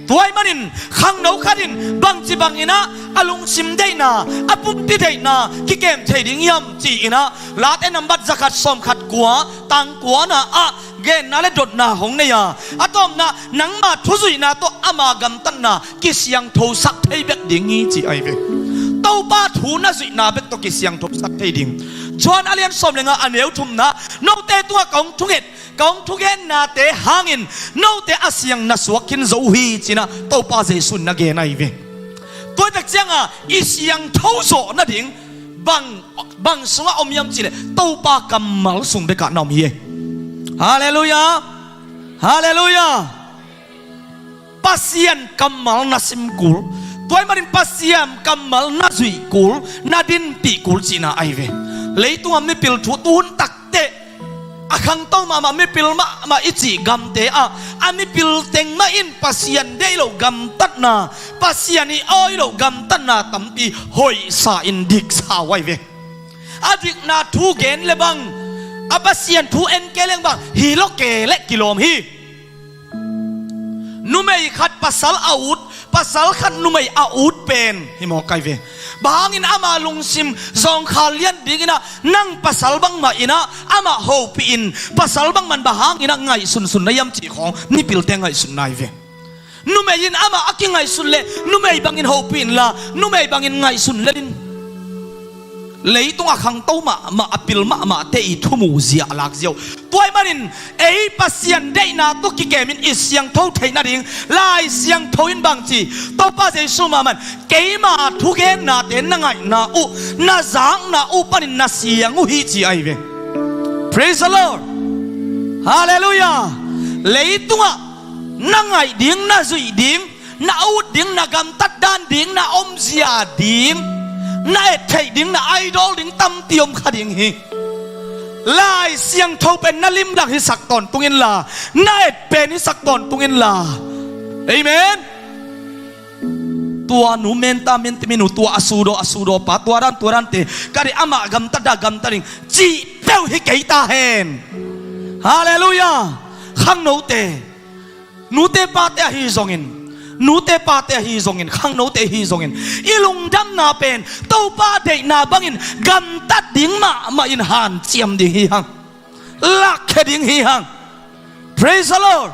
Tua ahih manin khangno khat in bangci bangin ah a lungsim deihna, a pumpi deihna kikem thei ding hiam ci-in ah, Late nambat zakhat sawmkhat kua, tang kuana ah genna le dotna hong nei a, a tawpna, nangma thuzuihna tawh ama gamtatna kisiangthosak thei bek ding hi ci ahi ve. Topa thu na zuihna bek tawh kisiangthosak thei ding. Johan a lian sawm le nga a neu thumna, note tungah ka hong thunget, ka hong thugennate hangin note a siang na suak khin zo uh hi ci-in ah Topa Jesu in na gen ahi ve. Tua hi tak cianga i siangtho zawh nading bang, bang sungah om hiam cih leh Topa kammal sung bekah na om hi e. Halleluiah. Halleluiah. Pasian kammal na sim kul, Tua ahih manin Pasian kammal na zuih kul, na dinpih kul cihna ahi ve. Leitungah mipil thu tuhun takteh a khangto mahmah, mipil mahmah i cih gamte ah a mipil teng mah in Pasian deih loh gamtatna, Pasian i awi loh gamtatna tampi hoihsa in diksa uh ahi ve. A dikna thu gen le bang, a Pasian thu en kei leng bang hi lo kei leh kilawm hi. Numei khat pasal a ut, pasal khat numei a ut pen hi mawk ahi ve. Bang hangin ama lungsim zawngkhal lian dingin ah nang pasal bangmah in ah amah hopih in, pasal bangmah in bang hangin ah ngaihsunsun na hiam cih khawng mipilte ngaihsutna ahi ve. Numei in amah a kingaihsun leh numei bangin hopih inla, numei bangin ngaihsun lel in. Leitungah khangto mahmah, a pil mahmahte i thumuh zia a lak zia uh. Tua ahih manin ei Pasian deihna tawh kikemin i siangtho theih nading Lai Siangtho in bangci, Topa Jesu mahmah in keima thugennate na ngaihna uh, na zakna uh panin na siang uh hi ci ahi ve. Praise the Lord. Halleluiah. Leitungah na ngaih ding, na zuih ding, na ut ding, na gamtat dan ding, na omzia ding, na et theih ding, na idol ding tampi om kha ding hi. Lai Siangtho pen na limlang hisak tawntung inla, na et pen hisak tawntung inla. Amen. Tua nu menta menti minu, tua a sudaw a sudaw pa, tua dan tua dante ka deih, amah gamtat dan gamtat ding cih peuh hi kei ta hen. Halleluiah. Khangnote, nute pate ahi zongin, nute pate ahi zongin, khangnote ahi zongin, i lungdamna pen Topa deihna bangin gamtat ding mahmah in hanciam ding hi hang. Lakkhia ding hi hang. Praise the Lord.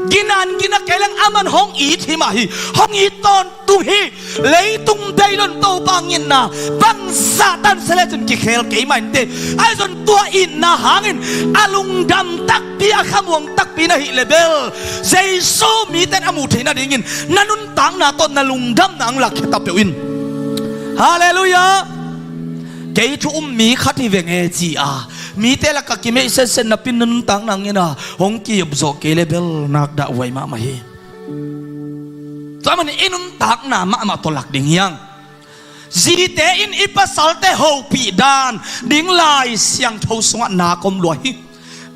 Ginan gina kei leng aman hong it hi mah hi. Hong it tawntung hi. Leitung beidon Topa ngitna bangzah tan se lecin kikhel kei mah inteh. Ahi zong tua itna hangin a lungdam takpi, a khamuang takpi na hih le bel, Jesu miten a muh theih nadingin na nuntakna tawh na lungdamna hong lakkhia ta peuh in. Halleluiah. Kei thu um mi khat hi veng e ci a, mite lakah kimeih setset napi na nuntakna ngina hong ki-up zawh kei le bel nak dah huai mahmah hi. Tua manin i nuntakna mahmah tawh lak ding hi hang. Zite in i pasalte hopih dan ding Lai Siangtho sungah nak om lua hi.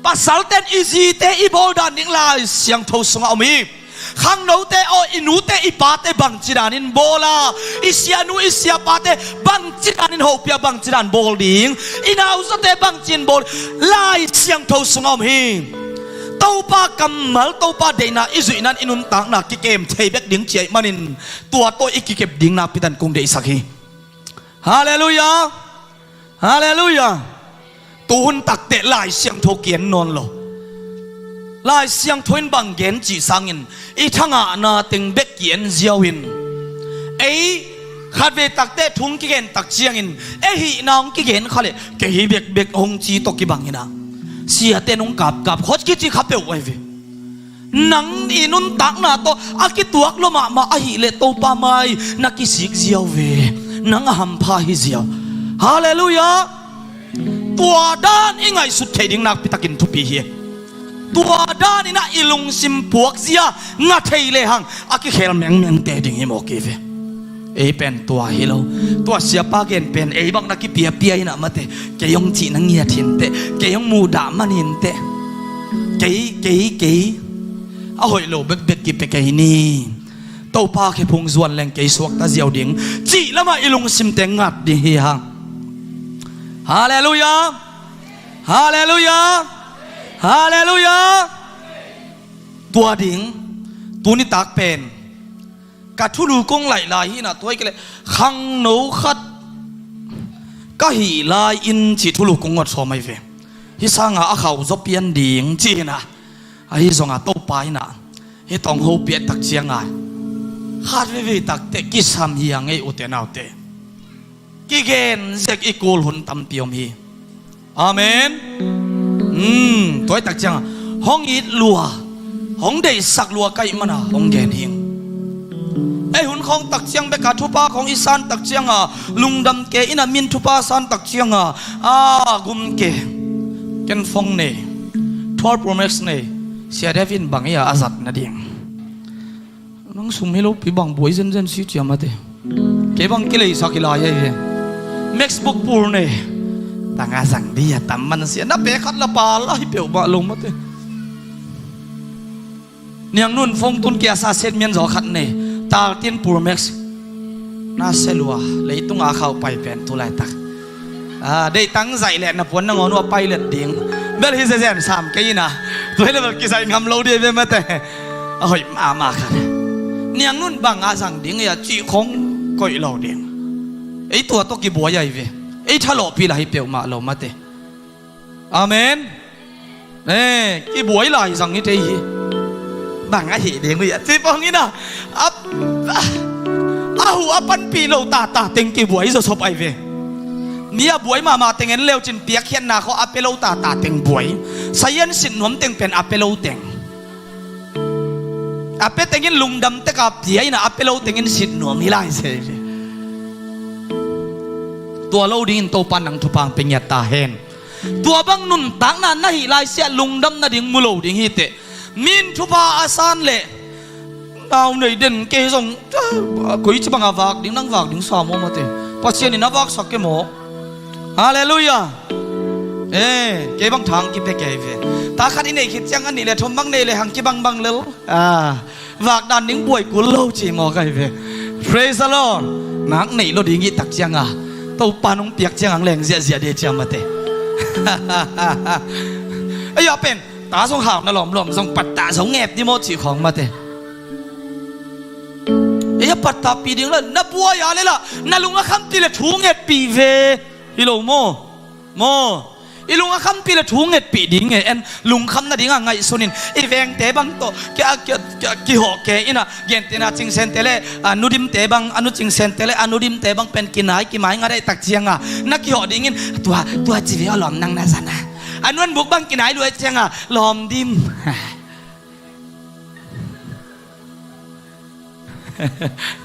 Pasalte in i zite i bawl dan ding Lai Siangtho sungah om hi. Khangnote aw, i nute i pate bangci danin bawl a, i sianu i siapate bangci danin hopih a, bangci dan bawl ding, i nauzawte bangci in bawl, Lai Siangtho sungah om hi. Topa kammal, Topa deihna i zuihna in i nuntakna kikem thei bek ding ci ahih manin tua tawh i kikep ding nakpi takin kong deihsak hi. Halleluiah. Halleluiah. Tuhun takteh Lai Siangtho ki-en nawn lo. Lai Siangtho in bang gen cih sangin i thangahna teng bek ki-en ziau in. Ei khatvei takteh thu hong kigen tak ciangin ei hihna hong kigen kha leh kei hi bekbek hong ci tawh kibang in ah, siate in hong kapkap khawng kici kha peuh ahi ve. Nang i nuntakna tawh a kituak lua mahmah ahih leh Topa mai na kisik ziau ve. Nang a hampha hi ziau. Halleluiah. Tua dan i ngaihsut theih ding nakpi takin thupi hi. Tua danin ah i lungsim puakzia ngah thei lehang a kikhel mengmengte ding hi mawk hi ve. Ei pen tua hi lo. Tua siapa gen pen ei bang na kipiapia in ah mate, kei hong cih na ngiat hi inteh, kei hong muhdah man hi inteh. Kei, kei, kei. A hoih lo bekbek kipia kei ni. Topa khephung zuan leng kei suakta ziau ding cih lamah i lungsimte ngat ding hi hang. Halleluiah. Halleluiah. Halleluiah. Tua ding tuni tak pen ka thulu kong laih lai hi in ah, tua hi kei leh khangno khat ka hih lai in cih thulu kong ngot sawm ahi ve. Hih sanga a khauh zaw pian ding ci hi in ah, ahi zongah Topa in ah hih tawh hong hopih tak ciangah khat veivei takteh kisam hi a, ngei ute naute. Kigen zek i kul hun tampi om hi. Amen. Hmm, tua hi tak ciangah hong it lua, hong deihsak lua ka hih mana hong gen hing. Ei hun khawng tak ciang bekah thupha khawng i san tak ciangah lungdam kei in ah, min thupha san tak ciangah a gum kei. Ken phone nei, twelve Pro Max nei. Sia David bang hi a, a zat nading. Nang sum hi lopi bang buai zenzen si ciam a te. Kei bang kileisak hi lai ahi ve. Max buk pur ne. Tanga zang di a tam man sia na pe khat la pa lai peuhmah lo mate. Niang nun phone tun kia sa set mian zaw khat ne. Tal tin pur max. Na selua leitunga khau pai pen tu laitak. Deih tang zaih leh na puan nangawn uh a pai let ding. Bel hi zezen sam kei ina. Tuai le bel kizaih ngam lo di ve mate. A hoih mahmah khat. Niang nun bang a zang ding ia cih khong koih lo ding. Ei tua tawh kibuai ahi ve. Ei thalawhpih lah hi peuhmah lo mate. Amen. Kibuai lai zang hi tei hi. Bang ahi ding uh ia cih pong ina. A, a, a huh a panpih lo tata teng kibuai zawsop ahi ve. Mi a buai mahmah teng en leucin piakkhiatna khawh a pe lo tata teng buai. Saian sit nuam teng pen a pe lo teng. A pe tengin lungdam teka pia ina a pe lo tengin sit nuam hi lai se ve. Tua lo dingin Topa nang thupha hong pe ngiat ta hen. Tua bang nuntakna na hih lai siah lungdam nading mu lo ding hi teh. Min thupha a san leh nau nei den kei zong koici banga vak ding nang vak ding sa maw mate. Pasian in a vaksak ke maw. Halleluiah. Kei bang thang kipe kei ve. Ta khat i nei khit ciang a nih le thum bang nei le hang kibangbang lel. Vak dan ding buai kul lo ci maw kai ve. Praise the Lord. Nak neih lo ding i tak cianga Topa nong piak ciang ang leng ziahziah de ciang mate. Ei a pen ta zong hau na lawmlawm zong pattah zong ngep di maw cih khawng mate. Ei a pattah pi ding la na buai a le la na lung a khampi le thu ngetpih ve. Hi lo maw? Maw? I lung a khampi le thu ngetpih ding nge en lungkham nadinga ngaihsunin i vengte bang tawh kihawh ke ina gentehna cingsente le a nudimte bang a nu cingsente le a nudimte bang pen kinai kimai ngat aih tak cianga na kihawh dingin tua tua ci ve aw lawm nang na zana a nuan buk bang kinai luai cianga lawm dim.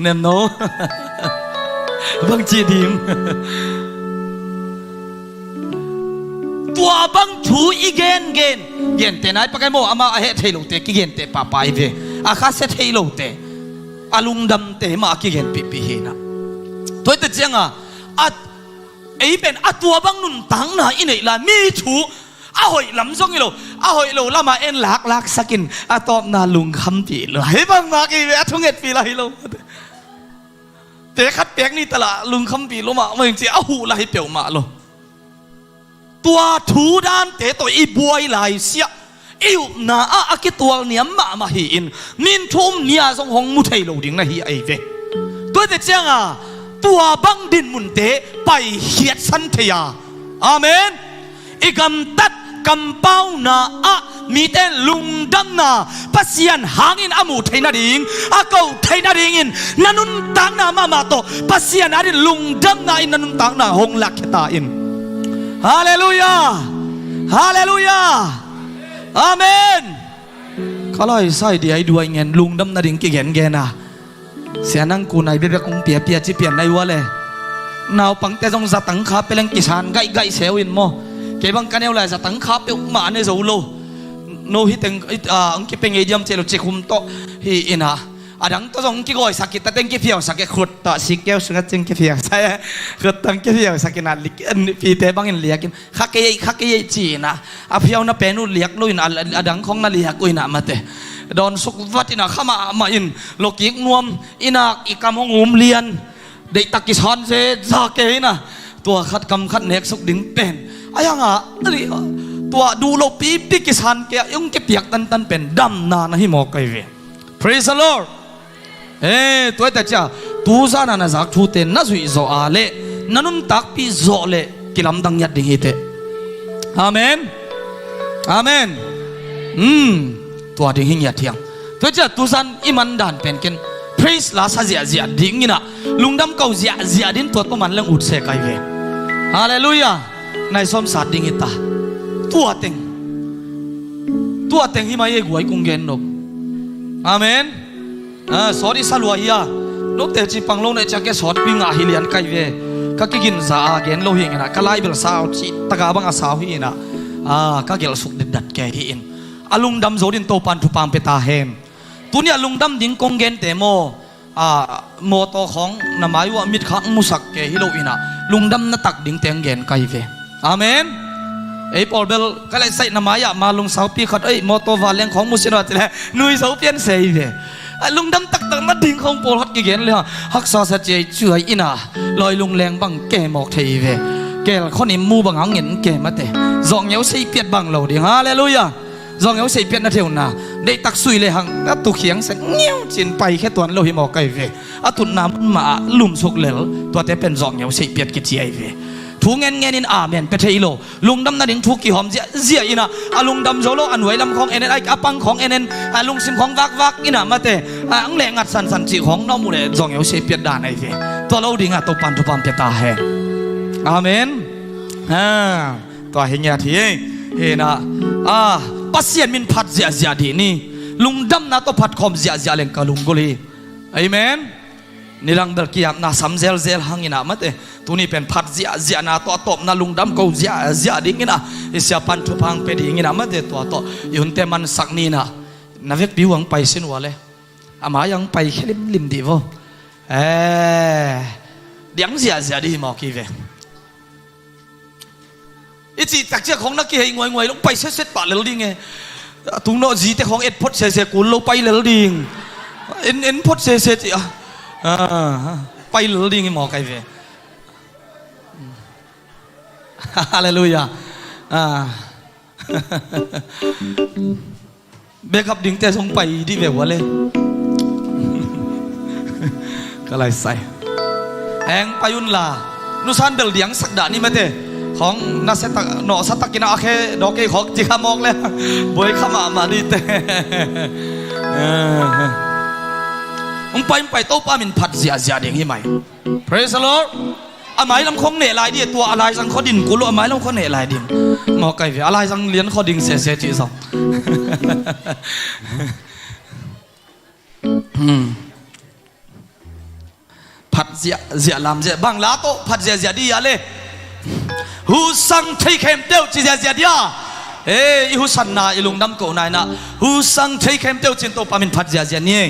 Nemno bang ci dim. Tua bang thu i gengen gente nai pakai maw ama a heh thei lote kigente pahpah i ve a kha sia thei lote a lungdamte mah a kigenpihpih hina. Tuaite cianga a ei pen a tua bang nuntakna i neih lai mi thu a hoih lam zong hi lo a hoih lo lama en laklaksakin a tawpna lungkhampih lo hei bangmah kei ve a thungetpih la hi lo. Te khat pek ni tala lungkhampih lo mahmah in ci a huh la hi peuhmah lo. Tua thu dante tawh i buai lai siah i upna ah a kitual niam mahmah hi-in min thu um nia zong hong mu thei lo ding na hi ahi ve. Tuate cianga tua bang dinmunte paikhiatsan thei a. Amen. I gamtat kampauna ah mite lungdamna Pasian hangin a muh thei nading a koh thei nadingin na nuntakna mahmah tawh Pasian adin lungdamna in na nuntakna hong lakkhia ta in. Halleluiah. Halleluiah. Amen. Ka laisai dia i duai ngen lungdam nading kigengen a. Sia nang kunai bebek hong piapia ci pian nai ua le naupangte zong zatang kha peleng kisan gaihgaih seu in maw. Kei bang ka neu lai zatang kha peuhmah a ne zo lo. No hi teng hong kipe ngei diam ci lo cikhum tawh hi ina. A dang tawh zong hong kigawisak kita teng kiphiausak e khut tawh sikkeu sunga cing kiphiausak e. Khut tang kiphiausak ina pite bangin liakin kha kei ei kha kei ei ci ina a phiauna pen uh liak lo ina a dang khong na liak uh ina mate. Dawnsuk vat ina kha mahmah in lokik nuam ina i kam hong um lian. Deihtak kisan zeza kei ina tua khat kam khat neksuk ding pen a yanga tua duh lo pipi kisan kei a i hong kipiak tantan pen damna na hi mawk ahi ve. Praise the Lord. Tuaita cia tuzana na zak thute na zuih zawh a le na nuntakpih zawh le kilamdang ngiat ding hi teh. Amen. Amen. Tua ding hi ngiat hiang. Tua cia tuzan i man dan pen ken praise la sa ziahziah ding ina lungdam ko ziahziah din tua tua man leng ut se kai ve. Halleluiah. Nai sawm sat ding hi ta. Tua teng tua teng hi mai ei guai kung gen nop. Amen. Sawt i sa lua hi a. Note ci pang lo na i ciang ke sawtpi ngah hi lian kai ve. Ka kiginza a gen lo hi ngena ka laibel sau ci taka bang a sau hi ina. Ka gelh suk ditdat ke hi in a lungdam zo din Topan thupang pe ta hen. Tuni-ah lungdam ding kong gente maw, a, mawtaw khawng na mai uhah mitkhak musak ke hi lo inah, lungdam na tak dingte ang gen kai ve. Amen. Ei pawl bel ka laihsaih na mai-ah ma lungsaupi khat, ei, mawtaw vanleng khawng musin uh a cileh nui zo pian se hi ve. A, lungdam taktak na ding khawng pawlkhat kigen le haksa sa ciai cuai inah, lawi lungleng bang ke mawk thei hi ve. Kel khawnim mu bang hangin ke mate. Zawngeu seihpiat bang lo ding. Halleluiah. Zawngeu seihpiat na theuna deihtak sui le hang a tukhiang sa ngeu cin paikhia tuan lo hi mawk ai ve. A tutna mun mah ah lumsuk lel, tuate pen zawngeu seihpiat kici ai ve. Thu ngenngenin amen pia thei lo. Lungdam nading thu kihawm ziahziah inah, a lungdam zo lo a nuai lam khawng enen, a pang khawng enen, a lungsim khawng vakvak inah mate, a ang leh ngat sansan cih khawng na om uh leh zawngeu seihpiat dan ai ve. Tua lo dingah Topan thupha pia ta hen. Amen. A, tua hi ngiat hi ei. Hinah, a, Pasian min phat ziahziah dih ni. Lungdamna tawh phatkhawm ziahziah leng ka lunggulh hi. Amen. Nidang bel kiapna sam zelzel hanginah mate, tuni pen phat ziahziahna tawh a tawpna lungdam ko ziahziah dinginah, i siapan thupha ang pia dinginah mate, tua tawh i hunte mansak ninah. Na vekpi uh ang pai sin uh a le, a mai ang paikhia limlim dih vo. E, diang ziahziah dih hi mawk hi ve. I cih takciang khawng na kihei nguainguai lo, pai setset pah lel ding e. A tungnawh zite khawng et phot sese kul lo pai lel ding. En, en phot sese cih a, a, pai lel ding hi mawk ai ve. Halleluiah. A. Backup dingte zong pai dih ve uh a le. Ka laisai. Eng pai unla, nusan bel diangsak dah ni mate. Khawng nasia tak, nawhsa takin a khe dawk kei khawk ci kha mawk le. Buai kha mahmah dihte. Hong pai, hong pai, Topa min phat ziahziah ding hi mai. Praise the Lord. A mailam khawng neh lai dih, tua a laizang khaw din kul uh, a mailam khaw neh lai ding. Mawk ai ve, a laizang lian khaw ding sese cih zong. Hmm. Phat ziah, ziah lam ziah, bang la tawh phat ziahziah dih a le. Husang thei khempeuh ci ziahziah dih a. E, i husanna, i lungdam kohna inah husang thei khempeuh cin Topa min phat ziahziah ni.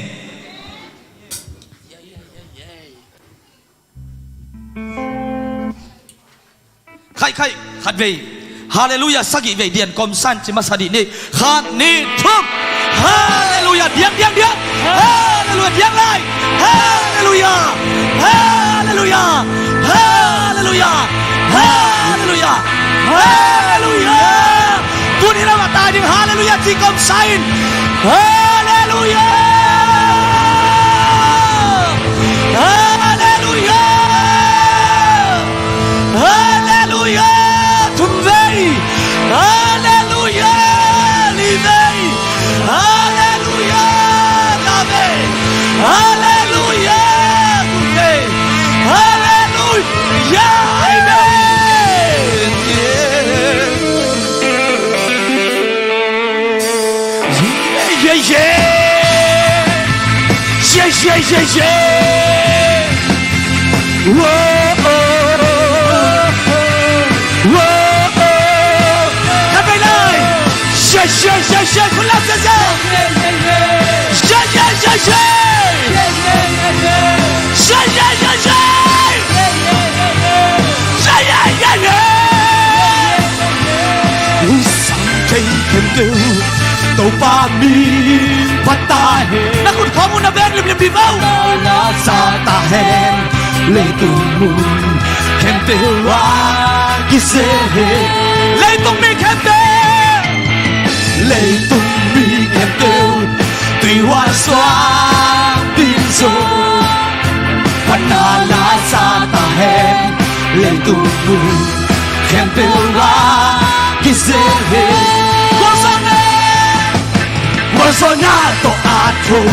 Khaih, khaih, khat vei. Halleluiah, sagih vei dian kawmsan ci masa dih ni. Khat, nih, thum. Halleluiah, diang, diang, diang. Halleluiah, diang lai. Halleluiah. Halleluiah. Halleluiah. Halleluiah. Halleluiah. Tuni lam a tai ding halleluiah ci kawmsa in. Halleluiah. Halleluiah. Halleluiah. Thum vei. Halleluiah. Li vei. Halleluiah. Nga vei. Halleluiah. Thum vei. Halleluiah. Ai vei. Yeah, yeah, yeah. Yeah, yeah, yeah, yeah. Whoa, oh, oh, oh. Whoa, oh. Khat vei lai. Yeah, yeah, yeah, yeah. Khut lam, yeah, yeah. Yeah, yeah, yeah, yeah. Yeah, yeah, yeah, yeah. Yeah, yeah, yeah, yeah. Husang thei khempeuh Topa min phat ta hen. Na khut khawng uh na beng limlim dih vo. Na la sa ta hen. Leitung mun khempeuh ah kisel hen. Leitung mi khempeuh. Leitung mi khempeuh tui huai suak ding zaw. Phat na la sa ta hen. Leitung mun khempeuh ah kisel hen. Gualzawhna, gualzawhna tawh a thawh.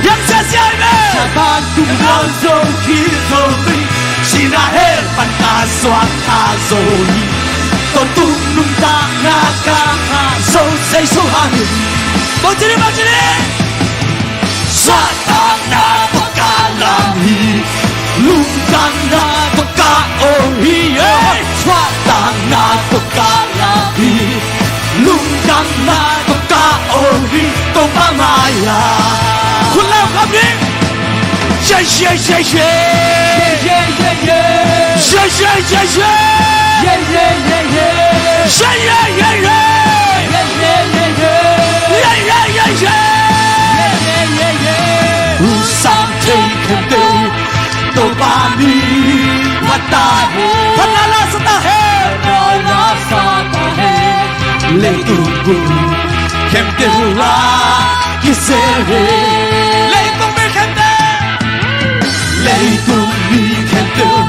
Yang sia sia ve. Sa ban tung gualzawh khi zo tui. Sihna hell pan a suak a zo hi. Tawntung nuntakna ka zo sei so hang hi. Bawng cili, bawng cili. Suahtakna tawh ka lam hi. Lungdamna tawh ka om hi. Suahtakna tawh ka lam hi. Lungdamna tawh ka om hi. Topa mai-ah Yeah, yeah, yeah. Yeah, yeah, yeah, yeah. Yeah, yeah, yeah, yeah. Yeah, yeah, yeah, yeah. Yeah, yeah, yeah, yeah. Yeah, yeah, yeah, yeah. Yeah, yeah, yeah, yeah. Yeah, yeah, yeah, yeah. Hun sang thei khempeuh Topa min phat ta hen. Phat ta la sa ta hen. Phat ta la sa ta hen. Leitung bun khempeuh ah kisel hen. Leitung bun khempeuh. Leitung mi khempeuh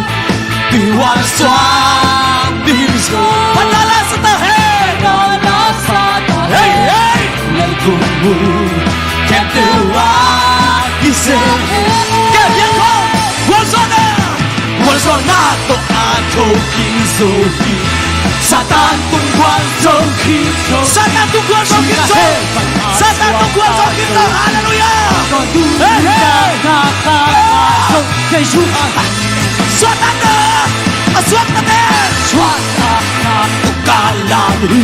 tua suak ding zaw. Phat ta la sa ta hen. Phat ta la sa ta hen. Hey, hey. Leitung bun khempeuh ah kisel hen. Kei hiang ko. Gualzawhna. Gualzawhna tawh a thokik zo hi. Satan tung gualzo khit zo. Satan tung gualzo khit zo. Satan tung gualzo khit zo. Halleluiah. Hey, hey. Satan na a suakta te. Satan na tawh ka lam hi.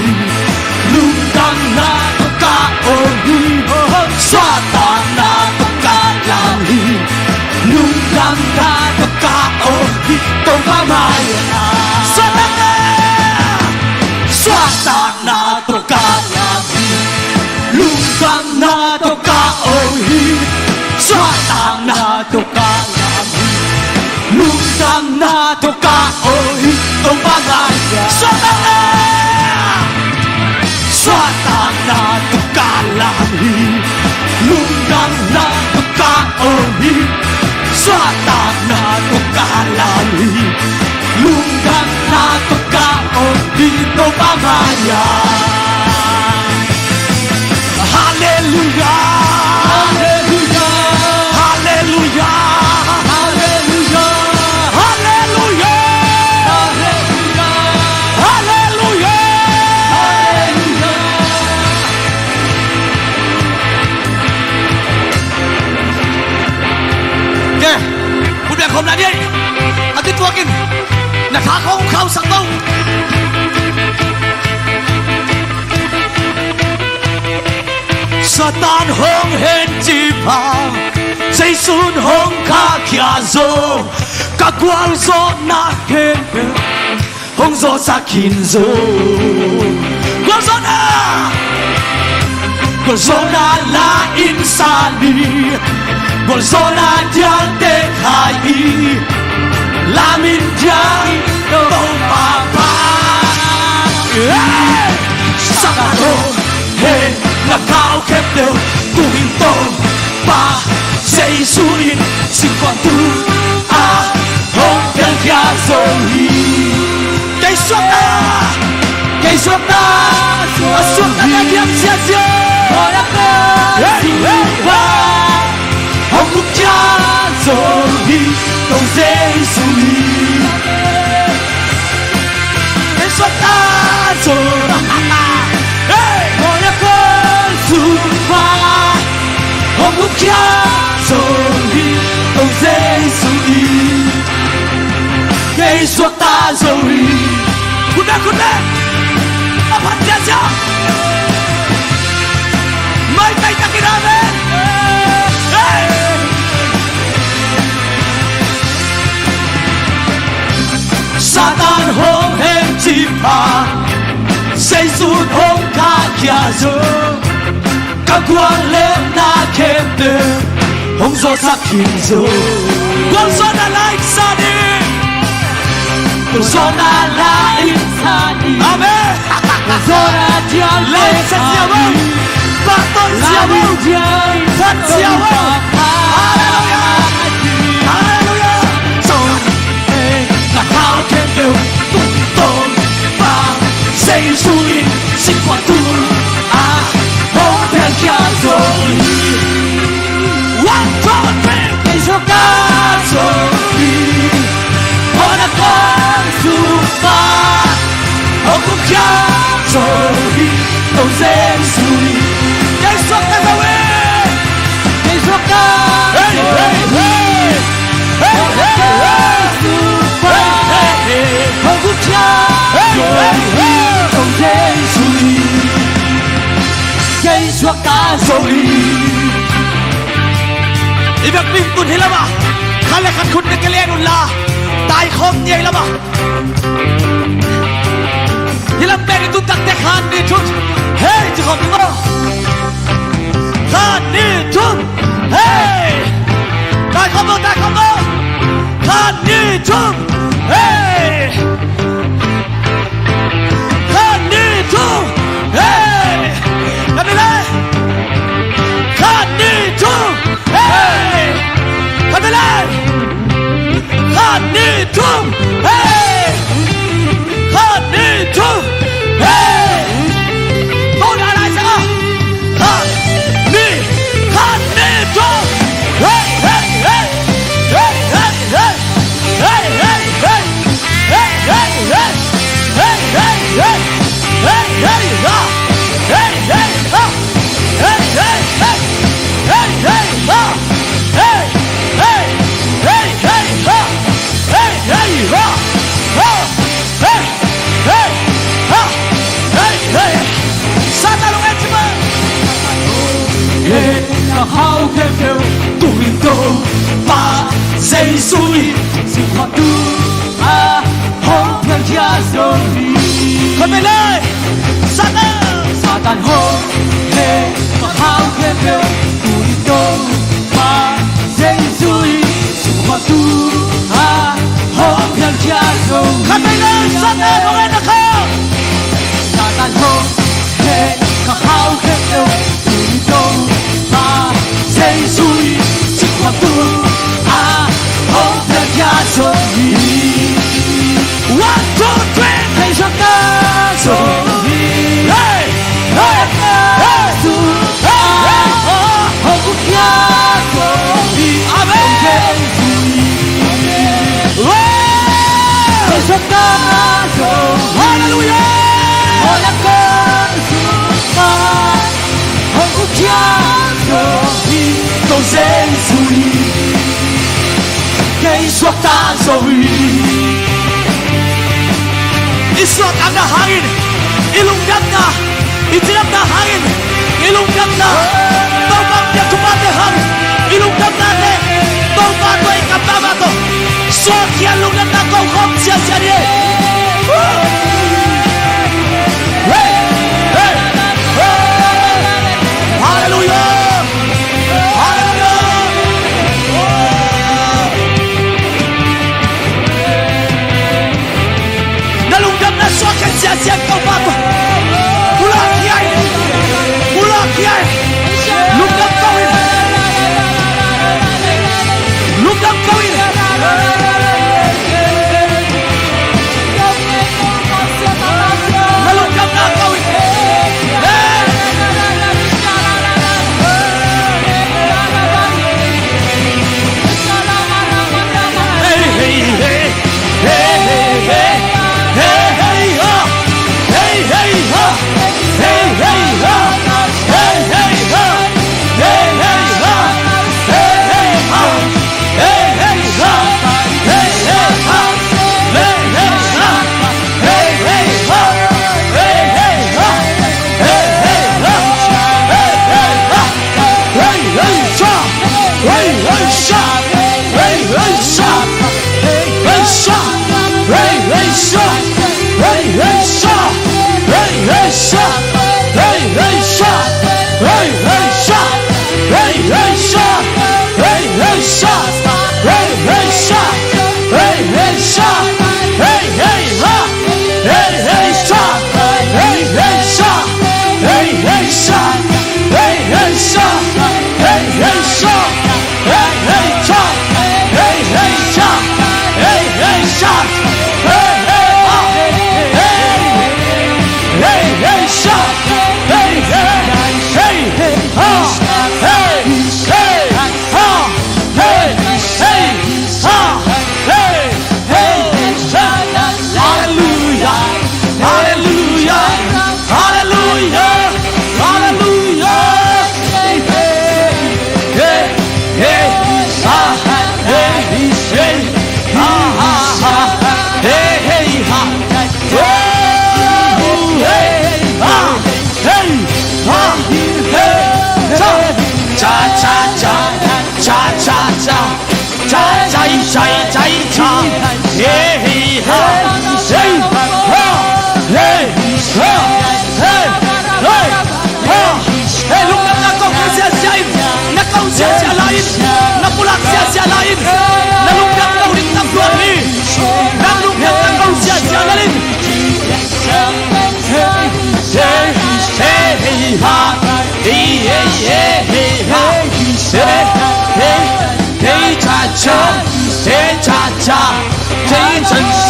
Lungdamna tawh ka om hi. Satan na tawh ka lam hi. Lungdamna tawh ka om hi. Topa mai-ah. Suahtakna, suahtakna tawh ka lam hi. Lungdamna tawh ka om hi. Suahtakna tawh ka lam hi. Lungdamna tawh ka om hi. Topa mai-ah. Suahtakna, suahtakna tawh ka lam hi. Lungdamna tawh ka om hi. Suahtakna tawh ka lam hi. Lungdamna tawh ka om hi. Topa mai-ah. Halleluiah. Halleluiah. Halleluiah. Halleluiah. Halleluiah. Halleluiah. Kei, khut beng khawm lai ni ei. A tituakin na kha khawng khauhsak lo. Satan hong hen cih pha, Jesu'n hong khahkhia zo. Ka gualzawhna khempeuh hong zawhsak khin zo. Gualzawhna, gualzawhna la in sa ni. Gualzawhna dialte khai hi. Lamin diang Topa pa. Satan hong hen na khau khempeuh tung in Topa Jesu in singkuang tung ah hong piangkhia zo hi. Kei suakta, kei suakta, a suakta ka diam siasia. Hey, hey, hey. Hong gupkhia zo hi, Topa Jesu hi. Kei suakta zo. Hey. Hong gupkhia zo hi, Topa Jesu hi. Kei suakta zo hi. Khut beng, khut beng. A phat ciacia. Maitai takin amen. Hey. Satan hong hen cih pha, Jesu'n hong khahkhia zo. Ka guallelhna khempeuh hong zawhsak khin zo. Gualzawhna la in sa ni. Gualzawhna la in sa ni. Amen. Gualzawhna dialte khai hi. Pastor Siabu. Lamin diang Siabu. Halleluiah. Halleluiah. Song. Na khau khempeuh tung Topa Jesu in singkuang tung ah hong piangkhia zo hi. One, two, three. Kei suakta zo hi. Hong na kong sung pa hong gupkhia zo hi. Topa Jesu hi. Kei suakta zo hi. Kei suakta zo hi. Hey, hey, hey. Hey, hey, hey. Hong gupkhia zo hi. Topa Jesu hi. Kei suakta zo hi. I biakinn tun hi lam ah Khat le khat khut na kilen un la, taikhawm ni ei lam ah. Hih lam pen i tun takte khat, nih, thum, hei ci khawm ni maw. Khat, nih, thum, hei. Taikhawm maw, taikhawm maw. Khat, nih, thum, hei. Khat, nih, thum, hei. Khat, nih, thum, hei. Khat, nih, thum, hei. Khat, nih, thum, hei. Khat, nih, thum, hei. Khat, nih, thum, hei. Tawh na lai sa. Khat, nih, khat, nih, thum. Hei, hei, hei. Hei, hei, hei. Hey, hey, hey. Hey, hey, hey. Hey, hey, hey. Hey, hey, ha. Hey, hey, ha. Hey, hey, hey. Hey, hey, ha. Hey, hey, hey. Hey, hey, ha. Hey, hey, ha. Ha. Hey, hey, ha. Hey, hey. Satan, hong et ci maw. Hei, ka hau khempeuh, tu in Topa Jesu in singkhuatu a hong piangkhia zo hi. Khat vei le. Satan. Satan hong, hei, ka hau khempeuh, tu in Topa Jesu in singkhuatu a hong piangkhia zo hi. Khat vei le, Satan hong et na kha. Satan hong, hei, ka hau khempeuh, tu in Topa Jesu in singkhuatu a hong piangkhia zo hi. One, two, three. Hong suakta zo hi. Hey, hey, hey. Hong suakta zo hi. Amen. Hallelujah. Hong suakta zo hi. Kei suakta zo hi. I suahtakna hangin, i lungdamna, i cidamna hangin, i lungdamna, Topa hong piak thuphate hangin, i lungdamnate Topa tawh, i kam mahmah tawh suahkhia, lungdamna ko khawm siasia ni. Hey! Hey! Hey! Hallelujah! Hallelujah! Na lungdamna suahkhia siasia Topa tawh. Pulak hiai. Pulak hiai. Lungdam ko in. Lungdam ko in. Na lungdamna ko in. Hey, hey, hey. Hey, hey, hey. Hey, hey, ha. Hey, hey, ha. Hey, hey, ha. Hey, hey, ha. Hey, hey, ha. Hey, hey, ha. Hey, hey, ha. Hey, hey, ha. Hey, hey, ha. Hey, hey, ha. Hey, hey, ha. Hey, hey, ha. Hey, hey, sha. Hey, hey, sha. Hey, hey, sha. Hey, hey, sha. Hey, hey, sha. Hey, hey, sha. Hey, hey, sha. Hey, hey, sha. Hey, hey, sha. Hey, hey, sha. Hey, hey, sha. Hey, hey, sha. Hey, hey, sha. Hey, hey, ha. Hey, hey, sha. Hey, hey, sha. Hey, hey, sha. Hey, hey, sha. Hey, hey, sha. Hey, hey, sha. Hey, hey, sha. Hey, hey, sha. Hey, hey, ha.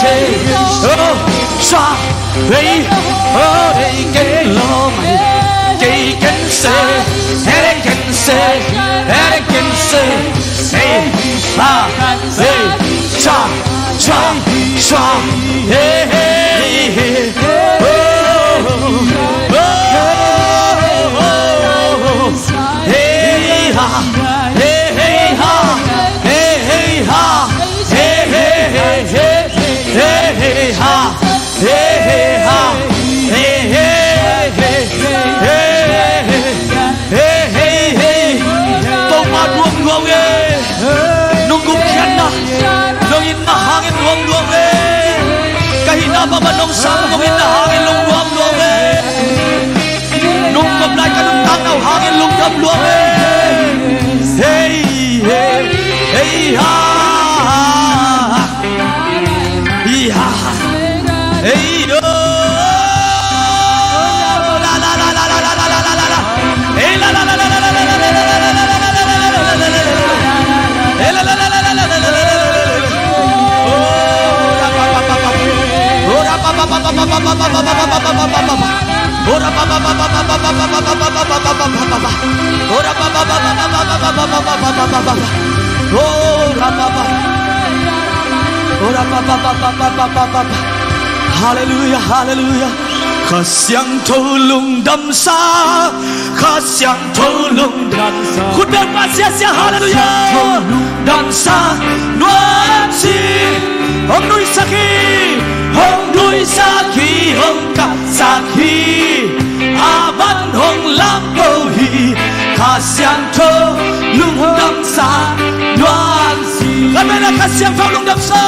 Hey, oh, sha, hey, oh, hey, ken lo mai, kei ken se, hey, ken se, hey, ken se, hey, ha, hey, sha, sha, sha, hey, hey, hey, oh, oh, oh, oh, hey, ha, hey, hey, ha, hey, hey, ha. Hey, hey, hey, hey, hey, hey, ha. Hey, hey, ha. Hey, hey, hey, hey, hey, hey, hey, hey. Topa nuamnuam e. Nong gupkhiatna, nong itna hangin nuamnuam e. Ka hihna bangmah nong sang, nong itna hangin nong nuamnuam e. Nong kop lai ka nuntakna uh hangin lungdam lua e. Hey, hey, hey, ha. Hi, ha. Hey, do. La, la, la. Hey, la, la, la. Hey, la, la, la. Oh, ra, pa, pa, pa, pa. Oh, ra, pa, pa, pa, pa. Halleluia, halleluia. Kha Siangtho lungdamsa, Kha Siangtho lungdamsa. Khut beng pah siasia, halleluia. Kha Siangtho lungdamsa nuam si. Hong nuisak hi, hong nuisak hi, hong kamsak hi. Aman hong lamto hi. Kha Siangtho lungdamsa nuam si. Kha Siangtho lungdamsa.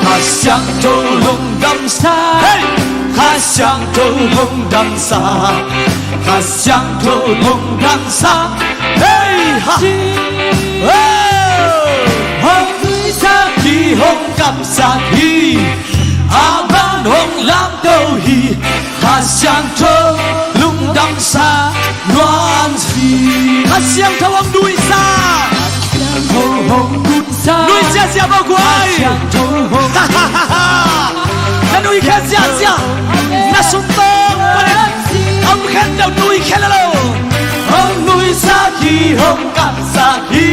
Kha Siangtho lungdamsa. Hey! Kha Siangtho lungdamsa. Kha Siangtho lungdamsa. Hey! Ha! Oh! Hong nuisak hi, hong kamsak hi. Aman hong lamto hi. Kha Siangtho lungdamsa nuam si. Kha Siangtho hong nuisa. Kha Siangtho hong nuisa. Nuisia sia bo guai. Kha Siangtho hong nuisa. Na nui khia sia sia. Na sum tong panin. Hong khen dau nui khia lo. Hong nuisa hi, hong kamsa hi.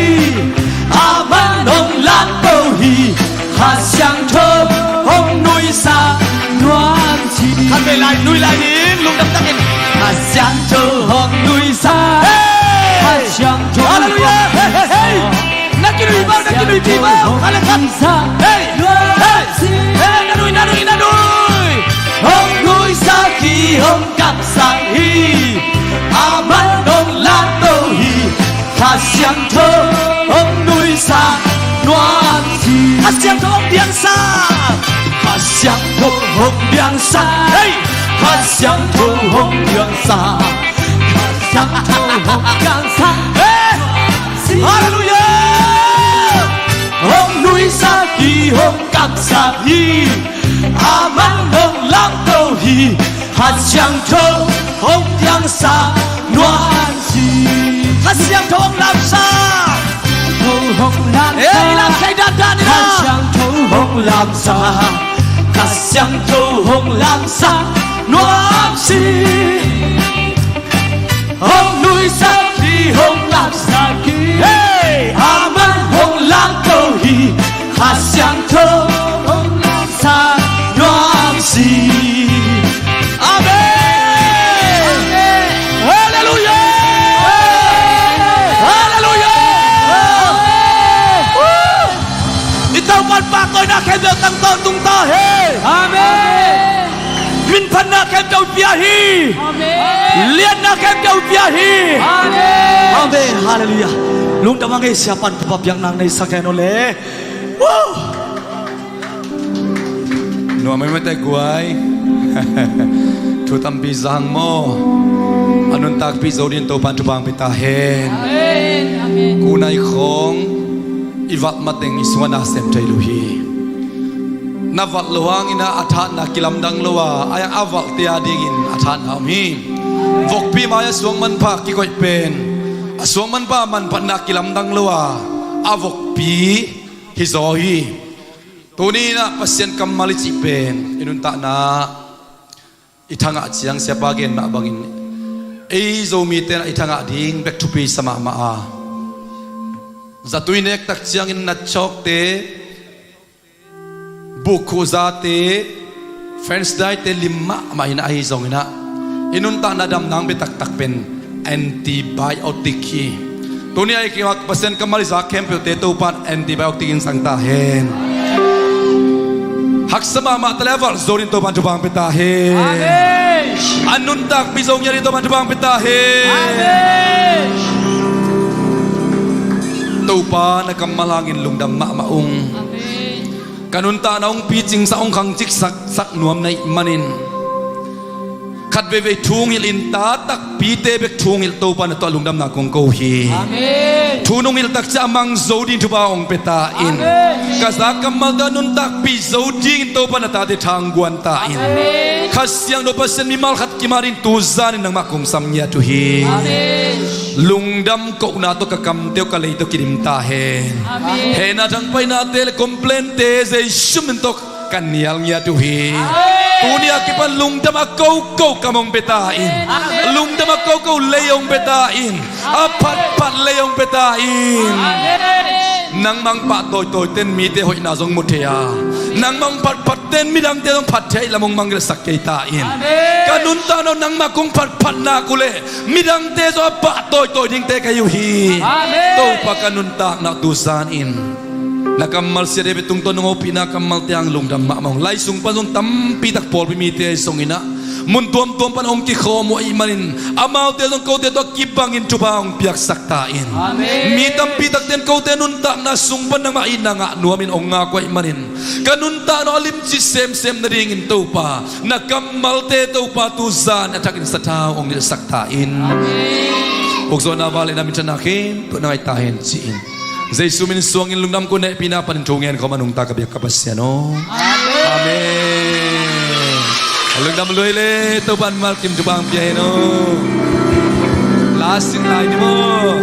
Aman hong lamto hi. Kha Siangtho hong nuisa nuam si. Khan vei lai, nui lai ning, lungdam takin. Kha Siangtho hong nuisa. Hey! Kha Siangtho. Halleluia. Hey, hey, hey. Na kinui bau, na kinui pi bau. Kha le khan. Hey, hey. Hey, na nui, na nui, na nui. Hong nuisa hi, hong kamsa hi. Aman hong lamto hi. Kha Siangtho hong nuisa nuam si. Kha Siangtho hong piangsa. Kha Siangtho hong piangsa. Hey! Kha Siangtho hong piangsa. Kha Siangtho hong piangsa. Hey! Halleluia! Hong nuisa hi, hong kamsa hi. Aman hong lamto hi. Kha Siangtho hong piangsa nuam si. Kha Siangtho hong lamsa. Siangtho hong lamsa. Ei, lam kei dan dan ni. Kha Siangtho hong lamsa. Kha Siangtho hong lamsa nuam si. Hong nuisa hi, hong kamsa hi. Hey! Aman hong lamto hi. Kha Siangtho hong lamsa nuam si. Amen. Halleluia. Halleluia. I Topa'n pahtawina khempeuh tangtawn tung ta hen. Amen. Minphatna khempeuh pia hi. Amen. Liatna khempeuh pia hi. Amen. Amen. Halleluia. Lungdam a ngei sia pan Topa biakna nei sak hen aw le. Woo! Nuam ei mate guai. Thu tampi zang maw. A nuntakpih zo dingin Topa'n thupha hong pia ta hen. Amen. Amen. Kunai khawng i valh mateng i sungah na sem thei lo hi. Na valh lo hangin a thatna kilamdang lo a, a valhte a dingin a thatna om hi. Vokpi mai-ah suang manpha kikoih pen a suang manpha manphatna kilamdang lo a, a vokpi hi zaw hi. Tuni inah Pasian kammal i cih pen i nuntakna i thangah ciang siapa gen mah bangin ei Zomite inah i thangah ding bek thupi sa mahmah a, zatui nektak ciangin natchawkte, bukkhuhzate, French daite lim mahmah inah ahi zong inah i nuntakna damna hong pia taktak pen antibiotic hi. Tuni a i kimak Pasian kammal i zak khempeuhte Topan antibiotic in sang ta hen. Haksa mahmah ta le a valh zo ding Topan thupha hong pia ta hen. Amen. A nuntakpih zo ngiat ding Topan thupha hong pia ta hen. Amen. Topa na kammal hangin lungdam mahmah ung. Amen. Ka nuntakna hong picingsak, hong khangciksak sak nuam na hih manin khat veivei thu hong hilhin, ta takpite bek thu hong hilh Topa na tungah lungdamna kong ko hi. Amen. Thu nong hilh tak ciang a mang zo ding thupha hong pia ta in. Amen. Ka zak kammalte a nuntakpih zo dingin Topa na tate thangguan ta in. Amen. Kha Siangtho Pasian mimal khat kim a ding tu zanin nangmah kong sam ngiat uh hi. Amen. Lungdam kohna tawh ka kamte uh ka lei tawh kidim ta hen. Amen. Hehna thangpainate le complainte Jesu min tawh ka nial ngiat uh hi. Amen. Tuni a kipan lungdam a koko kam hong pia ta in. Amen. Lungdam a koko lei hong pia ta in. A phatphat lei hong pia ta in. Amen. Nangmah hong pahtawi tawiten mite hoihna zong mu thei a, nangmah hong phatphatten midangte zong phat thei lam hong mangngilhsak kei ta in. Amen. Ka nuntakna uh nangmah kong phatphat nak uh leh midangte zong a pahtawi tawi dingte ka hi uh hi. Amen. Topa ka nuntakna uh tu zanin na kammal siate bek tungtawn nong hopihna kammalte hang lungdam mahmah ung. Lai sung pan zong tampitak pawlpi mite ahi zong inah mun tuamtuam pan hong kikhawm uh ahih manin amaute zong kote tawh a kibangin thupha hong piaksak ta in. Amen. Mi tampitakte in kote nuntakna sung pan nangmah itna ngah nuamin hong ngak uh ahih manin ka nuntakna uh a limci semsem nadingin Topa na kammalte Topa tu zan a thakin sathau hong nilhsak ta in. Amen. Ukzawhna, vangliatna, minthanna khempeuh na ngah ta hen ci-in Jesu min suangin lungdam ko, nehpihna panin thu ngen khawm a nungta ka biak ka Pasian aw. Amen. Amen. Lungdam luai le Topan malkim thupha hong pia hen aw. Lasin lai ni maw.